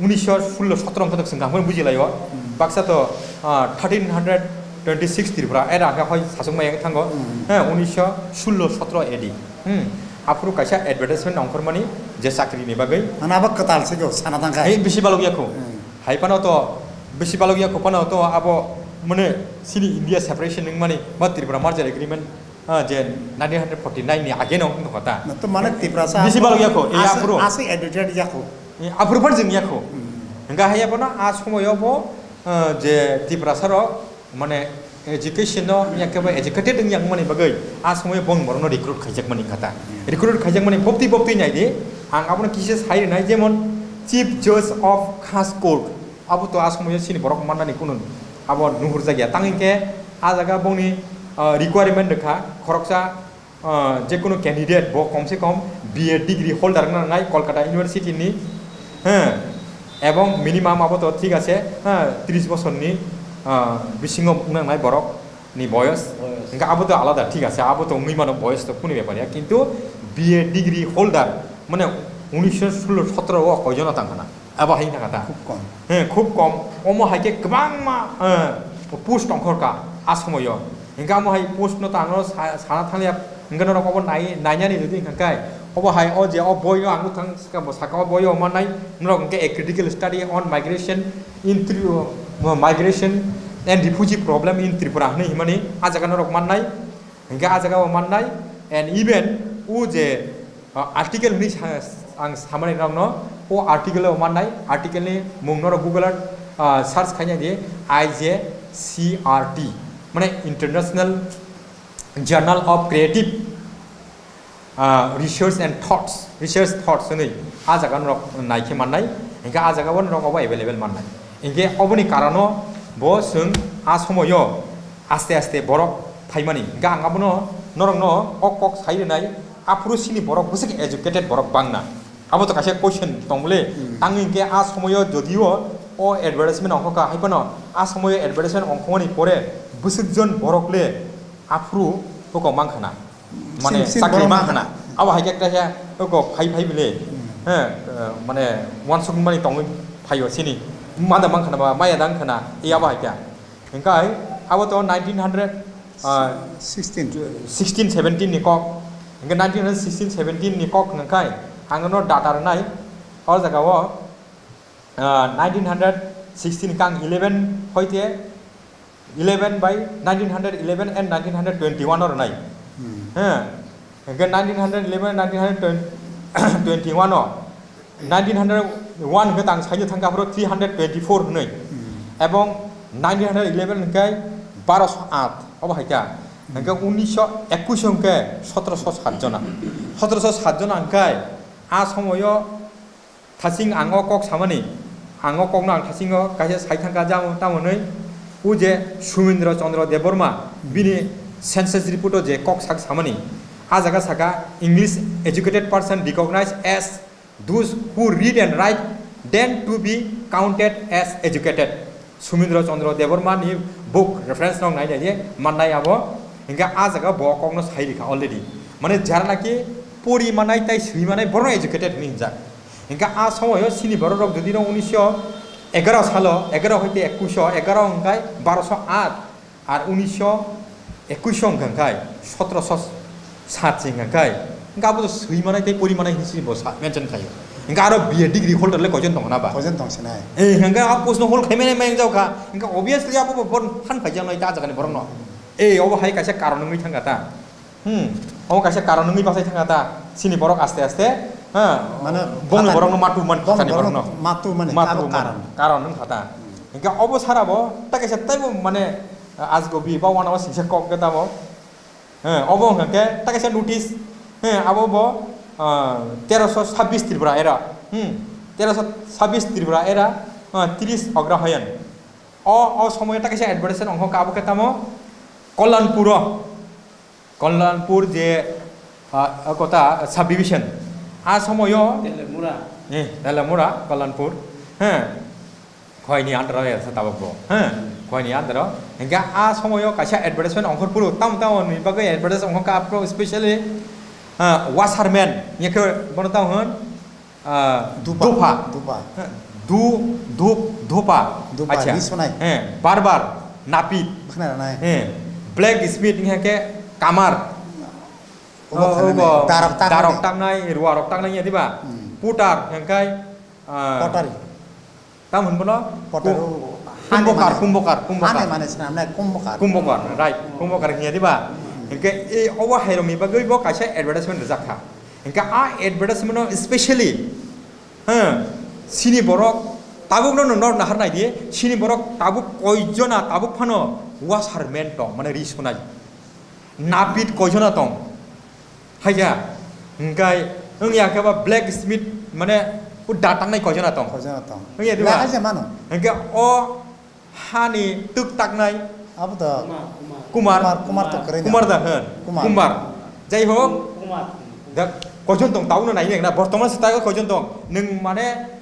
unisho sullo sotro wngkha to chwng kaham khe bujilaio. Hmm. Baksa to, ah, thirteen hundred twenty-six Tripura, era hwnkhe hoi sasuk maya thango. Hmm. He, unisho sullo sotro A D. Hmm. Aphuru kaisa advertisement ongkhormani je chakri ni bagwi. Mane abo kwtal se kho, sana tangkha. He, bisi balok yakho. Hmm. Hai phano to, bisi balok yakho phano to abo mane sini India separation wngmani ba Tripura merger agreement. Ah, je nineteen hundred forty-nine ni age no wng tongkha ta. Na to mane Tiprasa Bisi aphuru balok yakho, e aswk, aphuru. Aswk educated yakho. E, aphuru phan jeng yakho. Hmm. Hingka haya bono a somoyo bo, ah, je Tiprasa rok mane education no yakhe ba educated wng yang mani bagwi a somoyo bong borok no recruit khaijak mani kha ta. Hmm. Recruit khaijak mani bopti bopti nai di. Ang abono kisa sai rinai jemon Chief Judge of Khas Court. Abo to a somoyo chini borok mannani kunu abo nuhurjak ya. Tang hingke a jaga bongni, ah, requirement rwkha khoroksa, ah, jekunu candidate bo kom se kom B A degree holder wngna nangnai Kolkata University ni, he, ebong minimum abo to thik ase, he, tris bosorni, ah, bisingo wngna nangnai borok ni boyos. Boyos. Hingke abo to alada thik ase, abo to wngwi mano boyos to kunu bepar ya, kintu B A degree holder mane unisho sullo sotro o koijono tang khana. Abo hai wngkha ta. Khub kom. He, khub kom. Omo hai khe kwbangma, eh, post ongkhor kha a somoyo. Hingke amo hai post no tangno sa-, sana thangya, hingke norok obo nai-, nainani jodi hingka khe, obo hai o je o boi no ang bwthang saka bo saka o boi o mannai, norok hingke a critical study on migration in Tri-, uh, migration and refugee problem in Tripura hinwi himani a jaga norok mannai. Hingke a jaga o mannai, and even o je, ah, article hinwi sa-, ang samani rokno, o article o mannai, article ni mung norok Google o, ah, search khaina di, I J C R T, mane International Journal of Creative, ah, Research and Thoughts, Research Thoughts hwnwi ah jaga norok naikhe mannai, hinkhe ah jaga o norok obo available mannai. Hinkhe oboni karono bo chwng ah somoyo aste aste borok phaimani. Hinkhe ang abono norokno o kok sai rwnai, aphuru chini borok bwswk educated borok bangna. Abo to kaisa question tong bole. Hmm. Tang hinkhe ah somoyo jodio o advertisement ongkha hai phano ah somoyo advertisement ongkhomani pore bwswk jon borok le aphuru huko mang khana. Mane sin, sin chakri borok mang khana. Abo hai khe kaisa huko phai phai bole. Hmm. He, eh, mane wansuk mani tongwi phaio sini. Mada mang khana ba, maya dang khana. I abo hai khe. Hinkhe abo to nineteen hundred, ah, sixteen. Sixteen seventeen ni kok. Hinkhe nineteen hundred sixteen seventeen ni kok hwnkhai ang no data rwnai o jaga o, ah, nineteen hundred sixteen kang eleven hoite eleven by nineteen hundred eleven and nineteen hundred twenty-one o rwnai. Hmm. He. Hinkhe nineteen hundred eleven, nineteen hundred twenty-one o, nineteen hundred one hinkhe tang saino thangkha aphuru three hundred twenty-four hwnwi. Hmm. Ebong nineteen hundred eleven hinkhe barosho aat, obo hai kha. Hmm. Hinkhe unisho ekush hinkhe sotrosho sat jona. Sotrosho sat jona hinkhe a somoyo thasing ang o kok samani, ang o kokno ang thasingo kaisa sai thangkha jamo tamo hwnwi, o je Sumindra Chandra Debbarma, bini census report o je kok sak samani, a jaga saka, "English educated person recognized as those who read and write than to be counted as educated." Sumindra Chandra Debbarma ni book reference rok nai nai mannai abo, hinkhe a jaga bo kokno sai rikha already. Mane jara naki pori manai tai swi manai borok educated hwnwi hinjak. Hinkhe a somoyo chini borok rok jodi no unisho egaro salo, egaro hoite ekush o, egaro hinkhe barosho aat, ar unisho ekush o hinkhe sotrosho sat se hinkhe, hinkhe abo to swi manai tei pori manai hinwi bo sa mention khaio. Hinkhe aro B A degree holder le koijon tongo na ba? Koijon tong sinai. Eh, hinkhe a post no hold khaimani mai wngjaokha. Hinkhe obviously abo bo bon phan phaijaknai ta jagani borok no. Eh, obo hai kaisa karon wngwi thangkha ta. Hmm, obo kaisa karon wngwi bachai thangkha ta. Chini borok aste aste, ha, mane bongni borokno matu man bongni khatani borokno borokno matu mane matu abo man karon. Karon wngkha ta. Hinkhe obo sara bo ta kaisa taibo mane, ah, ajgobi ba wanao singsa kok khe tamo. He, obo hwnkha khe ta kaisa notice. He, abo bo, ah, terosho sabbish Tripura era. Hmm, terosho sabbish Tripura era, ah, tris Agrahayan. O, o somoyo ta kaisa advertisement ongkha abo khe tamo Kalyanpur o. Kalyanpur je, ah, kota subdivision. A somoyo Telemura. Eh, Telemura, Kalyanpur. He. Khoini under o esa tabok bo. He. Khoini under o. Hinkhe a somoyo kaisa advertisement ongkhor phuru. Tam tam ni bagwi advertisement ongkha aphuru specially, ah, washerman. Yekhe bono tam hwn. Ah, dupa, dupa. Dupa. He, du-, dup-, dupa. Dupa, acha. Ri sonai. He, barbar, napit. Khna ranai. He, blacksmith wngkha khe kamar. Obo oh, khna obo nai. Darok taknai. Darok taknai, ruwa rok taknai ya, diba? Hmm. Putar, hengkai, ah, pottery. Tam hwn bono? Pottery. Ku-, o, kumbokar, hani mane. Kumbokar, kumbokar. Hani mane swnam nai, kumbokar. Kumbokar, right. Kumbokar hingya, diba? Hmm. Hingke, e, obo hai rok ni bagwi bo kaisa advertisement rijak kha. Hinkhe a advertisement-o specially, ha, chini borok tabukno nwng nahar nai di, chini borok tabuk koi jona tabuk phano washerman tong, mane ri sunai. Napit koi jona tong. Haiya, hinkhe wngya khe ba blacksmith, mane o da tangnai koi jona tong. Koi jona tong. Wngya di ba? Haja mano. Hinkhe o hani twk taknai. Abo to Kumar. Kumar, Kumar to kwrwi na. Kumar da hwn. Kumar. Kumar. Jai hok. Kumar. Da koijon tong, tauno nai na, bortoman se tago koijon tong. Nwng mane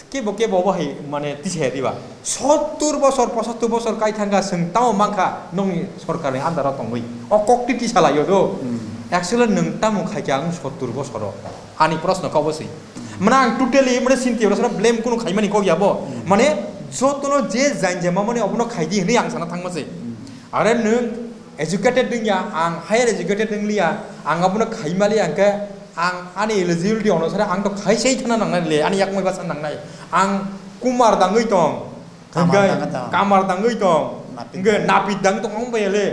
kebo kebo bo hai mane tisa ya diba. Sottur bosor, pochattur bosor kai thangkha, chwng tamo mankha nokni sorkarni under o tongwi. O kokti tisa laio do. Hmm. Actually nwng tamo khaikha ang sottur bosoro. Ani proshno kok bo se. Mane ang totally mane sinti oro sara blame kunu khaimani kok ya bo. Hmm. Mane jotono je jain je mamani obono khaidi hinwi ang sana thangma se. Hmm. Are nwng educated wngya, ang higher educated wngliya, ang abono khaimali ang khe ang ani eligibility onusare ang to khai sei thana nangnai le, ani yakmai basa nangnai. Ang kumar dangwi tong. Kamar hingke dangwi tong. Kamar dangwi tong. Napit hingke dangwi. Napit dangwi tong ang bai le.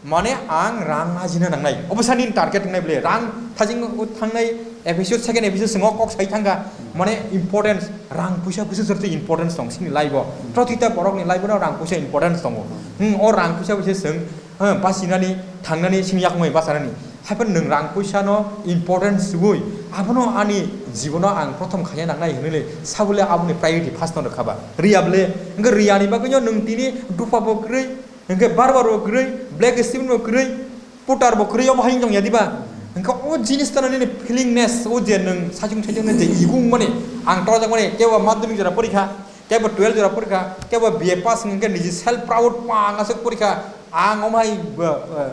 Mane ang rang ajina nangnai. Obo sani target wngnai bole. Rang thajing thangnai Episode, second episode swngo kok sai thangkha, mane importance, rang puisa puisa jor twi importance tong sini life o. Protita borok ni life o rang puisa importance tongo. Hmm, o rang puisa puisa swng, hmm, basinani, thangnani, sini yakmai basanani. Haiphan nwng rang puisa no importance sugui, abono ani jibono ang prothom khaiya nangnai hinwi le sabule aboni priority first no rwkha ba. Riya bole, hwnkhe riya ni bagwi no nwng tini dupa bo kwrwi, hwnkhe barbar bo kwrwi, black statement bo kwrwi, putar bo kwrwi, omo hai wng tong ya diba? Hwnkhe o jinis tano nini feelingness, o je nwng saichung saichung je ego wngmani, ang tojak mani, kebo madhyamik jora porikha, kebo twelve jora porikha, kebo B A pass hwnkhe niji self proud pang aswk porikha, ang omo hai, uh, uh,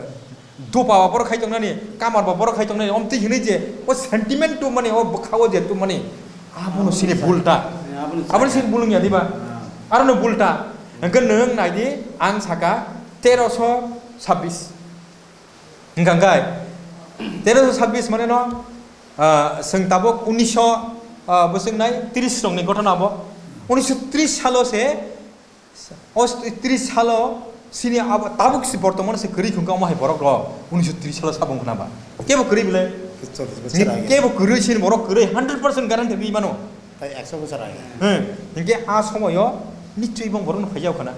dopa ba borok khai tongnani, kamar ba borok khai tongnani, omtwi hinwi je o sentiment tubmani, o bwkha o je tubmani, abono sini bul ta. Abono sini bul wngya diba? Arono bul ta. Hwnkhe nwng nai di, ang saka teroso sabbish. Hwnkha khe teroso sabbish mane no, ah, chwng tabuk unisho, ah, bwswk nai tris rokni ghotona bo. Unisho tris salo se, o tris salo sini abo tabuk se bortoman se kwrwi thung kha omo hai borok rok unisho tris salo sabung khna ba. Kebo kwrwi bile? Kebo kwrwi sini borok kwrwi hundred percent guarantee ri mano. Tai ekso bosor age. Hmm, hinkhe a somoyo nichoi bong borokno phaijak khana.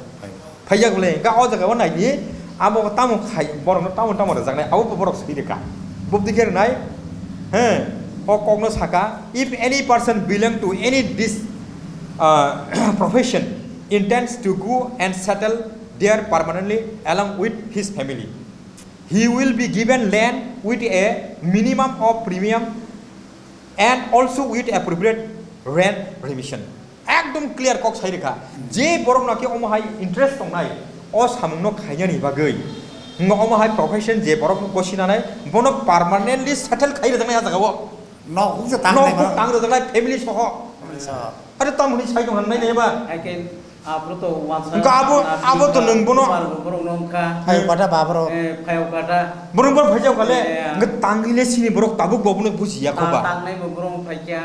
Phaijak. Phaijak le, ga o jaga o nai di, abo tamo khai, borokno tamo tamo rwjaknai, abo bo borok swi rwkha. Bubdi khe rwnai, he, o kokno saka, "If any person belong to any dis-, uh, profession intends to go and settle there permanently along with his family, he will be given land with a minimum of premium and also with appropriate rent remission." Ekdom clear kok sai rwkha. Je borok no khe omo hai interest tongnai, o samung no khainani bagwi, no omo hai profession je borok no gosi nanai, bono permanently settle khai rwjaknai a jaga o. Nok huksa tang nai. Nok tang rwjaknai family soho. Family soho. Are tamo hwnwi sai tong nai nai ba? Hai khe abo to wansa. Wngkha abo, abo to nwng bono. Borok no wngkha. Hai kata ba borok. Eh, phai kata. Borok borok phai jak kale. Eh, wngkha tangwi le sini borok tabuk bo bono buji ya kho ba. Tangnai bo borok phai kya.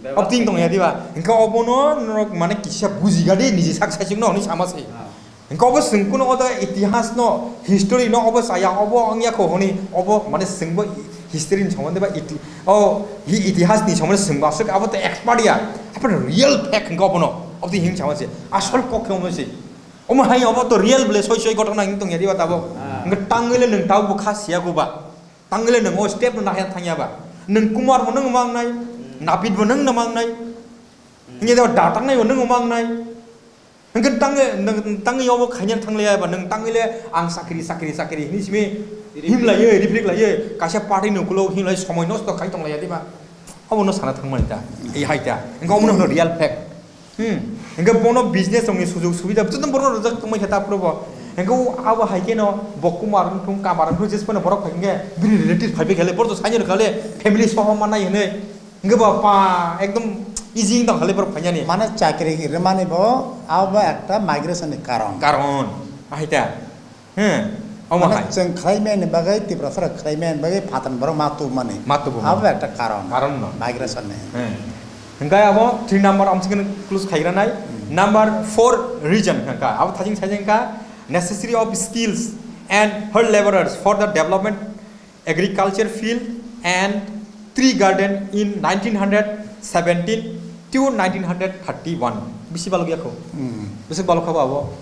Obting tong ya diba? Wngkha obono norok mane kisa buji ga di niji sak sai chwng no hwnwi sama se. Hwnkhe obo chwng kunu o jaga itihas no, history no obo chaya, obo wngya kho hwnwi, obo mane chwngbo history ni somondo ba iti-, o hi itihas ni somondo chwngbo aswk abo to expert ya. Aphan real fact hwnkhe obono, obo to hing sama se, asol kok khe omo se. Omo hai obo to real bole soi soi ghotona hing tong ya diba tabok. Ah. Hwnkhe tangwi le nwng tabok bo kha siya kho ba. Tangwi le nwng o step no nahya thangya ba. Nwng Kumar bo nwng mangnai, Napit bo nwng no mangnai. Hwnkhe da tangnai bo nwng mangnai. Hwnkhe tangwi, nwng tangwi obo khaina thanglaiya ba, nwng tangwi le ang chakri, chakri, chakri hinwi simi himlaiwi, rifrik laiwi, kaisa party ni ukulo himlai somoi nosto khai tonglaiya diba? Obono sana thangmani ta, ei hai ta. Hwnkhe omono hwno real fact. Hmm. Hwnkhe bono business rokni sujog subida joto borokno rwjak tongmai kha ta phuru bo. Hwnkhe o abo hai kheno bo Kumar wngthung, Kamar wngthung, jesphano borok phai hwnkhe bini relative phaibai kha le, borok to saino rwkha le, family soho mannai hwnwi. Hwnkhe bo pa ekdom easy wng tong kha le borok phainani. Mane chakri rwmani bo abo ekta migration ni karon. Karon. Ahai ta. He. Omo hai. Mane chwng khlai mani bagwi, Tiprasa rok khlai mani bagwi phatar borok ma tubmani. Ma tubmani. Abo ekta karon. Karon no. Migration ni. He. Hwnkhe abo three number amsukhe close khaigra nai. Hmm. Number four reason hwnkha. Abo thajing sajing kha necessary of skills and hard laborers for the development agriculture field and tree garden in nineteen hundred seventeen to nineteen hundred thirty-one. Bisi balok yakho. Hmm. Bisi balok khabo abo.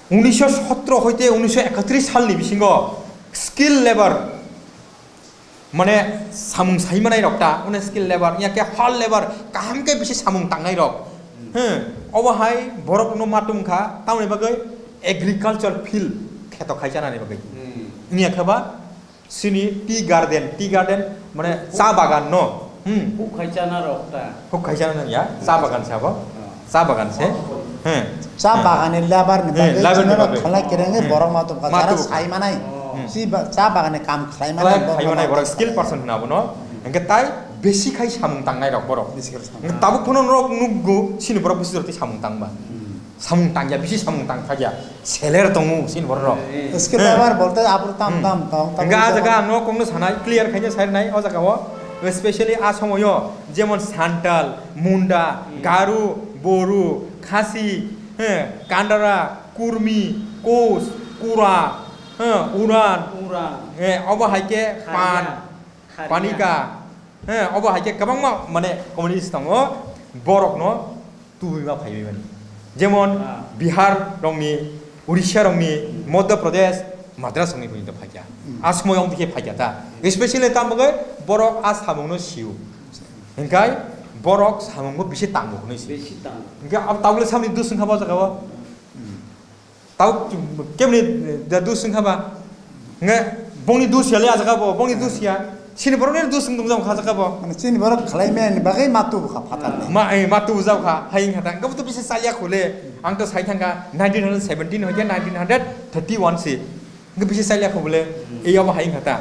Unisho sotro hoite unisho ekatris salni bisingo skilled labor, mane samung saimanai rok ta, une skilled labor, ya khe hard labor, kaham khe bisi samung tangnai rok. Hmm. He, obo hai borok no matung kha, tamoni bagwi agriculture field kheto khaichanani bagwi. Hmm. Wngya khe ba, Sini tea garden, tea garden mane cha bagan no. Hmm. Huk khai chana rok ta. Huk khai chana ya, cha bagan se abo. Ah. Cha bagan se. He. Cha bagani labour ni bagwi, labour ni bagwi. Khalai kereng borok ma to jara sai manai. Hmm. Si cha bagani kam khlai manai, khlai manai borok skill person hina bono. Engke tai besi khai samung tangnai rok borok. Besi khai samung. Tabuk phono norok nukgo sini borok besi rok samung tangba. Hmm. Samung tangya, bisi samung tangkha ya. Seler tongo, sin borok. Skill level bolte abro tam tam tong. Enga jaga ang no kongno sanai, clear khaina sai nai o jaga o. Especially a somoyo, jemon Santal, Munda, Garu, Boru, Khasi, he, Kandara, Kurmi, Kos, Kura, he, Uran, Uran. He, obo hai khe Pan, Panika, He, obo hai khe kwbangma mane communities tongo, borokno tubui ma phaiwi mani. Jemon Bihar rokni, Odisha rokni, Madhya Pradesh, Madras rokni porjonto phaikha. A somoy wng dikhe phaikha ta. Especially tamo khe borok a samungno sio. Hinkhe borok samungbo bisi tango hwnwi sio. Bisi tango. Hinkhe abo tabule samni dus wngkha bo jaga o. Tau kemni da dus wngkha ba? Nge bongni dus ya le a jaga bo, bongni dus ya. Sini borokni dus wng tongjak kha jaga bo. Mane chini borok khlai mani bagwi ma tubu kha phatar ni. Ma, eh, ma tubu jak kha, hai wngkha ta. Wngkha bo to bisi chaliya khole. Ang to sai thangkha nineteen hundred seventeen hoike nineteen hundred thirty-one se. Wngkha bisi chaliya kho bole. Ei obo hai wngkha ta.